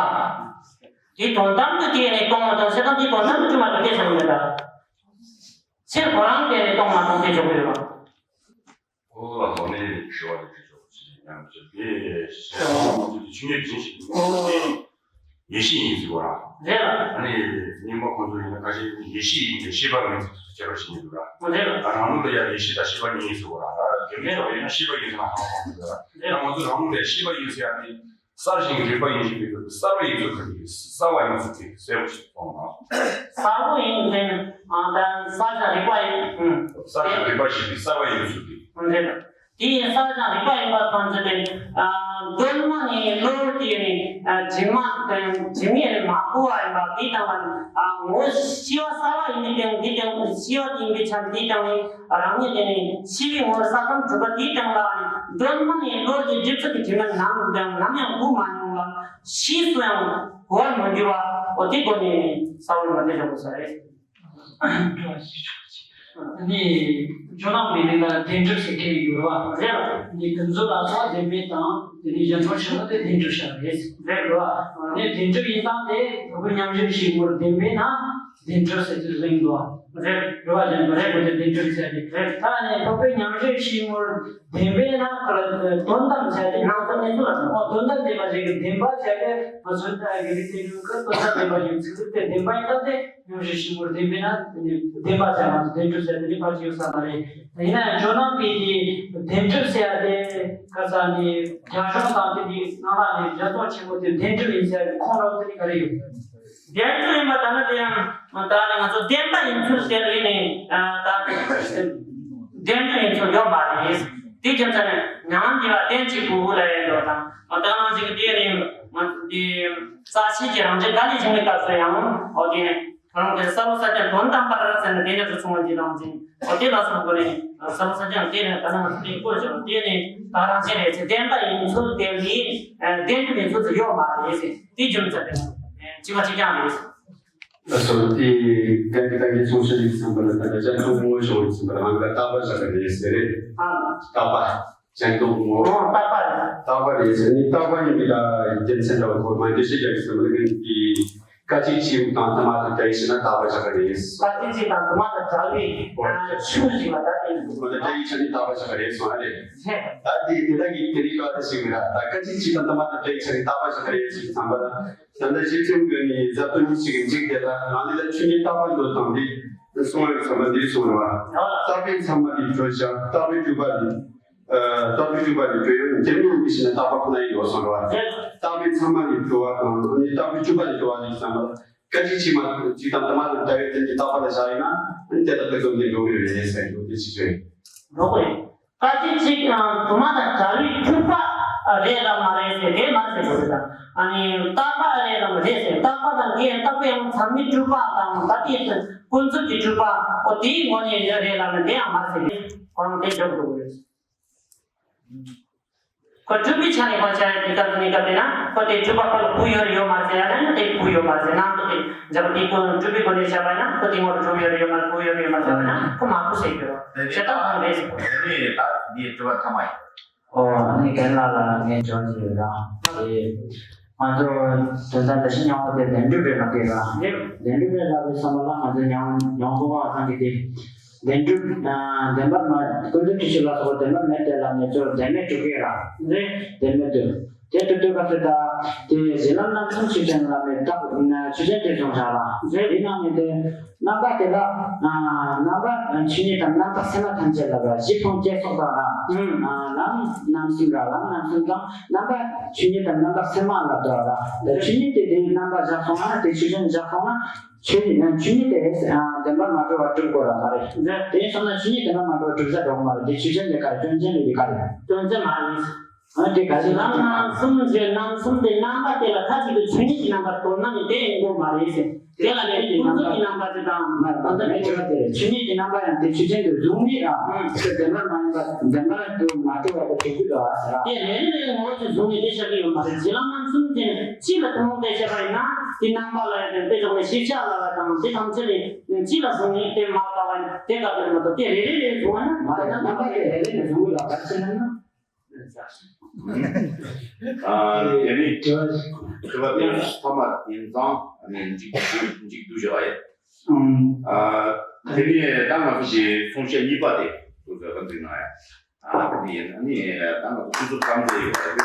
དེ་དོན་དམ་དུ་དེ་ནི་སྟོང་བ་དང་ཕྱིར་དང་དེ་དོན་དམ་དུ་གྲུབ་མ་གྲུབ་དེ་བྱ་མི་འདྲ། ཕྱིར་ཁོ་རང་དེ་ནི་སྟོང་མ་སྟོང་དེ་འཇོག་གི་ཡོད་རེད། ཨོ་ལ་དོ་ནས་ཞུ་བ་དེ་ཞུ་ཆོག་ཅིག་ཡང་ཅིག་དེ་ཞེས་པ་ཆོས་ཉིད་སྦྱིན་ཞིག་ཡེ་ཤེས་ཡིན་ཟེར་བ་ར། རེད་ལ། ཨ་ནི་རྙིང་མ་ཁོང་ཚོ་ཡིན་ན་ཁ་ཤས་ཡེ་ཤེས་ཡིན་ཏེ་ཤེས་པ་མིན་ཟེར་བྱས་པ་ཞིག་ཡིན་འདུག་ར། རེད་ལ། ད་རང་ལུགས་ལ་ཡང་ཡེ་ཤེས་དང་ཤེས་པ་གཉིས་ཡིན་ཟེར་བ་ར། ད་དེ་མིན་ཡིན་ན་ཤེས་པ་ཡིན་ཟེར་ན་ཧ་གོ་མི་འདུག་ར། རེད་ལ། ང་ཚོ་རང་ལུགས་ལ་ཤེས་པ་ཡིན་ཟེར་ཡ་དེ། གསལ་ཞིང་རིག་པ་ཡིན་ཞིང་མི་འདོད་པའི་གསལ་བ་ཡིན་ཚུལ་གྱིས་གསལ་བ་ཞིག་གསུངས་ན། གསལ་བོ་ཡིན་ཟེར་ན་ད་གསལ་ཞིང་རིག་པ་ཡིན། གསལ་ཞིང་རིག་པ་ཞིག་གིས་གསལ་བ་ཡིན་ཚུལ་གྱིས། འདི་ཡིན་གསལ་ཞིང་རིག་པ་ཡིན་པ་ཐམས་ཅད་དེ། གདོད་མ་ནས་བློ་དེ་ནི་དྲི་མ་དང་དྲི་མས་ནི་མ་གོས་པ་ཡིན་པ་དེ་དང་། ངོ་ཤེས་པ་གསལ་བ་ཡིན་པའི་སྟེང་དེ་དང་ཤེས་པ་ཡིན་པའི་ཆ་དེ་དང་ནི། རང་ཉིད་དེ་ནི་ཤེས་པའི་ངོར་ས་ཁམས་གྲུབ་པ་དེའི་སྟེང་ལ་གདོད་མ་ནས་བློ་གི་སྒྲིབ་ཚུལ་གྱི་དྲི་མ་ནམ་ཡང་ནམ་ཡང་གོས་མ་མྱོང་ལ། ཤེས་སུ་ཡང་གོ་བར་མ་གྱུར་བ། འོ་དེ་སྒོ་ནས་ས་བོན་མ་དེ་བཞག་དགོས་ས་རེད། ནི་ཇོ་ནང་མི་རིགས་ལ་བདེན་གྲུབ་ཟེར་མཁན་ཡོད་རེད་བ། རེད། ནི་ཀུན་རྫོབ་ལ་སོགས་བདེན་པའི་དང་དེ་ནི་གཞན་སྟོང་ཆེན་མོ་དེ་བདེན་གྲུབ་བྱ་རེད། རེད་བ། ནི་བདེན་གྲུབ་ཡིན་སྟངས་དེ་ཕུང་པོའི་མཉམ་གཞག་གི་ཤེས་ངོར་བདེན་པས་ན། བདེན་གྲུབ་ཟེར་དུས་གླེང་འདུག་བ། རེད། རེད་བ། གཞན་པ་ཞིག་པོ་དེ་བདེན་གྲུབ་ཟེར་ཏེ། རེད། ད་ནི་ཕུང་པོའི་མཉམ་གཞག་ཤེས་ངོར་བདེན་པས་ན་ཁོ་ལ་དོན་དམ་ཟེར་ཏེ། ནང་དོན་ནི་ཚུལ་ལ་དོན་དམ་བདེན་པ་ཞིག་གི་བདེན་པ་ཟེར་ཏེ་ང་ཚོའི་ད་དགེ་ལུགས་བསྟན་ལུགས་ཀྱི་དོན་དམ་བདེན་པ་ཞིག་ཚིག་ཚིག་དེ་བདེན་པ་ཡིན་སྟབས་དེ་མཉམ་གཞག་ཤེས་ངོར་བདེན་པས་ན་བདེན་པ་ཟེར་ང་ཚོ་བདེན་གྲུབ་ཟེར་དེ་ནི་ཕར་ཅིག་ཡོད་ས་མ་རེད། ཡིན་ན་ཡང་ཇོ་ནང་པའི་དེ་བདེན་གྲུབ་ཟེར་ཡ་དེ་ཁ་ས་ནི་རྒྱ་གཞུང་དང་དེ་དེ་ནང་ལ་ནི་གཞན་སྟོང་ཆེན་པོ་དེ་བདེན་གྲུབ་ཡིན་ཟེར་ཡ་དེ་ཁོང་རང་དེ་ནི་ག་རེ་ཡོད། བདེན་གྲུབ་ཡིན་པ་ད་ནི་དེ་ཡང་ད་ནི་ང་ཚོ་བདེན་པ་ཡིན་ཚུལ་དེ་ལ་ཡིན་ནི་ད་བདེན་གྲུབ་ཡིན་ཚུལ་ཡོད་མ་རེད། དེ་རྒྱུ་མཚན་ནི་ཉམས་འགྱུར་བ་བདེན་གཅིག་པུ་ལ་ཡོད་འགྲོ་དང་ད་ནང་བཞིན་གྱི་དེ་ནི་ང་ཚོ་དེ་རྩ་ཤེས་ཀྱི་རང་བཞིན་ག་ལས་བྱུང་བའི་སྐབས་སུ་ཡང་འོ་དེ་ནི་ཁོ་རང་གི་ས་བོན་ས་ཀྱང་དོན་དམ་པར་ཟེར་ནས་དེ་ནས་སུ་གསུངས་པ་ཅི་ལ་ཡང་འཛིན། འོ་དེ་ལ་སོགས་པ་ནི་ས་བོན་ས་ཀྱང་དེ་ནས་ད་ནང་དེ་བཀོད་ཀྱང་དེ་ནི་ད་རང་བཞིན་རེད་ཚེ་བདེན་པ་ཡིན་ཚུལ་དེ་ལས་བདེན་གྲུབ་ཡིན་ཚུལ་དེ་ཡོད་མ་རེད་ཟེར། དེ་རྒྱུ་མཚན་དེ་གཅིག་པ་གཅིག་རྐྱང་རེད། ལགས་སོ། དེ་གན་གི་གན་གི་ཚོང་ཤེས་ལིག་ཚང་པ་ལ་ད་ནི་ཅན་ཚོང་ངོ་ཤོར་ཚང་པ་ལ་ང་ག་ལྟ་བ་བཞག་གི་རེད་ཟེར་རེད། ཨ། ལྟ་བ། ཅན་ཚོང་ངོ་། ཨོ་ལྟ་བ་རེད། ལྟ་བ་རེད་ཟེར་ནི་ལྟ་བ་ཡིན་གྱི་ད་རྒྱུ་མཚན་འདྲ་བ་གོ་མ་འདི་ཤེས་རྒྱག་གི་ཚང་པ་ལ་གན་གི་སྐད་ཅིག་གཅིག་དང་ཐ་མ་དང་བྲལ་ཞེ་ན་ལྟ་བ་བཞག་གི་རེད། སྐད་ཅིག་གཅིག་དང་ཐ་མ་དང་བྲལ་བའི་ཆོས་ཤིག་ལ་ད་དེ་ཡིན་འདུག་ཁོ་ལ་བྲལ་ཡིན་ཆ་ནི་ལྟ་བ་བཞག་གི་རེད་སོང་ཨ་རེད། ད་དེ་དེ་ལ་གི་དེ་རིགས་ལ་དེ་ཞིག་མི་ར་ད་སྐད་ཅིག་གཅིག་དང་ཐ་མ་དང་བྲལ་ཡིན་ཆ་ནི་ལྟ་བ་བཞག་གི་རེད་ཞེས་ཚང་པ་ལ། ད་ལྟ་གཞི་ཁྲིམས་ཀྱི་ནི་རྩ་དོན་གཉིས་ཤིག་གི་འཇིག་དེ་ལ་རང་ལས་ལ་ཆོས་ཉིད་རྟག་པར་འདོད་དང་འདི་གསུང་བའི་ཚང་མ་འདི་གསུང་ར་བ། རྟག་པའི་ཚད་མ་འདི་གྲོལ་བྱ་རྟག་པའི་སྤྲུལ་པ་འདི། རྟག་པའི་སྤྲུལ་པ་འདི་གྲོལ་ཡང་འགྱུར་མེད་མི་ཤེས་ན་རྟག་པ་ཁོ་ན་ཡིན་ཡོད་གསུང་ར་བ། རྟག་པའི་ཚད་མ་འདི་གྲོལ་བ་དང་ནི་རྟག་པའི་སྤྲུལ་པ་འདི་གྲོལ་བ་འདི་ཚང་མ་སྐད་ཅིག་གཅིག་མ་གཅིག་དང་ཐ་མ་དང་བྲལ་བའི་དོན་གྱི་རྟག་པ་ལ་བཞག་ཡིན་ན་དེ་ལ་དེ་ཚོ་འདི་འགྲོ་གི་རེད་ཟེར་འགྲོ་དེ་ཅིག་རེད། འགྲོ་གི་རེད། སྐད་ཅིག་གཅིག་དང་དུ་མ་དང་བྲལ་བའི་སྤྲུལ་པ་རེད་ལ་མ་རེད་ཟེར་དེ་མ་རེད་ཟེར་དགོས་རེད་ད། ཨ་ནི་རྟག་པ་རེད་ལ་མ་རེད་ཟེར་རྟག་པ་དང་དེ་ཡང་རྟག་པའི་ཡང་ཚད་མའི་སྤྲུལ་པ་དང་ད་དེ་ཀུན་རྫོབ་ཀྱི་སྤྲུལ་པ་ཨོ་དེའི་ངོ་ནས་རེད་ལ་མ་དེ་ཡང་མ་རེད་ཟེར་ཁོ་རང་དེ་འཇོག་དགོས་རེད། ཁོ་གྲུབ་པའི་ཆ་ནས་ཁོ་བྱ་ཡ་དེ་ལྟར་དུ་གནས་སྐབས་དེ་ན་ཁོ་དེ་གྲུབ་པ་ཁོ་ལ་གུ་ཡོད་རེད་ཡོད་མ་རེད་ཟེར་ཡ་ན་དེ་གུ་ཡོད་མ་རེད་ཟེར། ནང་དུ་དེ་འཇག་པ་དེ་ཁོ་གྲུབ་པའི་སྒོ་ནས་བྱ་བ་ཡིན་ན་ཁོ་དེ་ངོ་རུ་གྲུབ་ཡོད་རེད་ཡོད་མ་རེད་གུ་ཡོད་རེད་ཡོད་མ་རེད་ཟེར་བ་ན་ཁོ་མ་གུ་ཟེར་གྱི་ཡོད་རེད། དེ་ནས་ད་དེ་ནས་ད་འདིའི་དྲི་བ་ཐ་མ་ཡིན། ཨོ་ཨ་ནི་རྒན་ལགས་ལ་ངས་འཇོག་གི་ཡོད་ར། དེ་ང་ཚོ་དོན་དག་བདེ་གཤེགས་སྙིང་པོ་དེ་བདེན་གྲུབ་རེད་ལབ་ཀྱི་ར། རེད། བདེན་གྲུབ་རེད་ལབ་པའི་བསམ་པ་ལ་ང་ཚོ་ཉང་ཉང་ཁོ་བ་ཚང་གི་དེ། བདེན་གྲུབ། བདེན་པར་མ་ཀུན་རྫོབ་ཀྱི་ཆོས་ལ་སོགས་པ་བདེན་པར་མེད་དེ་ལ་ངེས་ཚོར་བདེན་མེད་གྲུབ་ཀྱི་ར། རེད། བདེན་མེད་དུ། དེ་གྲུབ་དུས་སྐབས་སུ་ད། དེ་གཞི་ལམ་རྣམ་གསུམ་ཆོས་ཅན་ལ་མེད་རྟགས་ཆོས་ཅན་དེ་བྱུང་བཞག་ར། རེད། དེ་ནང་ནས་དེ། རྣམ་པ་དེ་ལ། རྣམ་པ་ཆོས་ཉིད་དང་རྣམ་དག་སེམས་མ་ཐམས་ཅད་ལ་ར་གཞི་མཐོང་སྐྱེ་སོགས་དང་ར། ལམ་རྣམ་གསུམ་ར་ལམ་རྣམ་གསུམ་དང་རྣམ་པ་ཆོས་ཉིད་དང་རྣམ་དག་སེམས་མ་ལ་ལྟོས་ར། དེ་ཆོས་ཉིད་དེ་དེའི་རྣམ་པ་བཞག་སོང་ན་དེ་ཆོས་ཅན་བཞག་སོང་ན། ཆོས་ཉིད་ཆོས་ཉིད་དེ་བདེན་པར་མ་གྲུབ་པར་གྲུབ་དགོས་ར་མ་རེད། དེ་སོང་ན་ཆོས་ཉིད་བདེན་པར་མ་གྲུབ་པར་གྲུབ་ས་འགྲོ་གི་མ་རེད། དེ་ཆོས་ཅན་དེ་ག་རེ་སྐྱོན་ཅན་རེད་དེ་ག་རེད། སྐྱོན་ཅན་མ་རེད། ཨ་དེ་ག་ཞེ་སྡང་རྣམ་གསུམ་ཞེ་སྡང་གསུམ་དེ་རྣམ་པ་དེ་ལ་མཐའ་གཅིག་ཏུ་ཆོས་ཉིད་ཀྱི་རྣམ་པར་གོ་ན་ནི་དེ་ཡིན་དགོས་མ་རེད་ཟེར། དེ་ལ་ནི་ཀུན་རྫོབ་ཀྱི་རྣམ་པ་ཅིག་དང་། མ་རེད། ད་ལྟ་ངས་དྲི་བ་དེ་རེད། ཆོས་ཉིད་ཀྱི་རྣམ་པ་ཡང་དེ་ཆོས་ཅན་དུ་བཟུང་མེད་ར། ཨང་། དེ་བདེན་པར་མ་ཡིན་པ་བདེན་པར་དུ་མ་གྲུབ་པ་དེ་གྲུབ་ཀྱི་འདུག་ཨ་ཟེར་ར། དེ་རེ་རེ་རེ་ངོ་བོ་ཅིག་བཟུང་ནས་དེ་བཤད་ཀྱི་ཡོད་མ་རེད། ཞེ་སྡང་རྣམ་གསུམ་དེ་ཅི་ལ་ཐུན་མོང་དེ་བཤད་པ་ཡིན་ན་དེ་རྣམ་པ་ལ་ཡང་དེ་ཕྱོགས་ནས་ཤེས་བྱ་ལ་ལ་དང་དེ་ཐམས་ཅད་ནས་ཅི་ལ་བཟུང་ནས་དེ་མ་ལྟ་བ་ཡིན་དེ་ག་དེ་མ་གཏོགས་དེ་རེ་རེ་རེ་བཟུང་བ་ན་མ་རེད། རྣམ་པ་དེ་རེ་རེ་ནས་བཟུང་གི་ལ་ག་ཅི་ན་ན། ཨ། དེ་ནི་དྲི་བ་དེ་ཐ་མ་ཡིན་ཙང་ཨ་ནི་འཇིགས་འཇིགས་འཇིགས་སྡུག་བྱ་བ་ཡིན། ཨང་། ཨ། དེ་ནི་ད་ང་ཚོ་གི་གསུང་བཤད་གཉིས་པ་དེ་ཚོ་ཟེར་བ་འདི་ན་ཡ། ཨ། དེ་ནི་ཡིན་ཨ་ནི་ད་ང་ཚོ་ཁོང་ཚོ་ཙམ་དེ་ཡོད་རེད།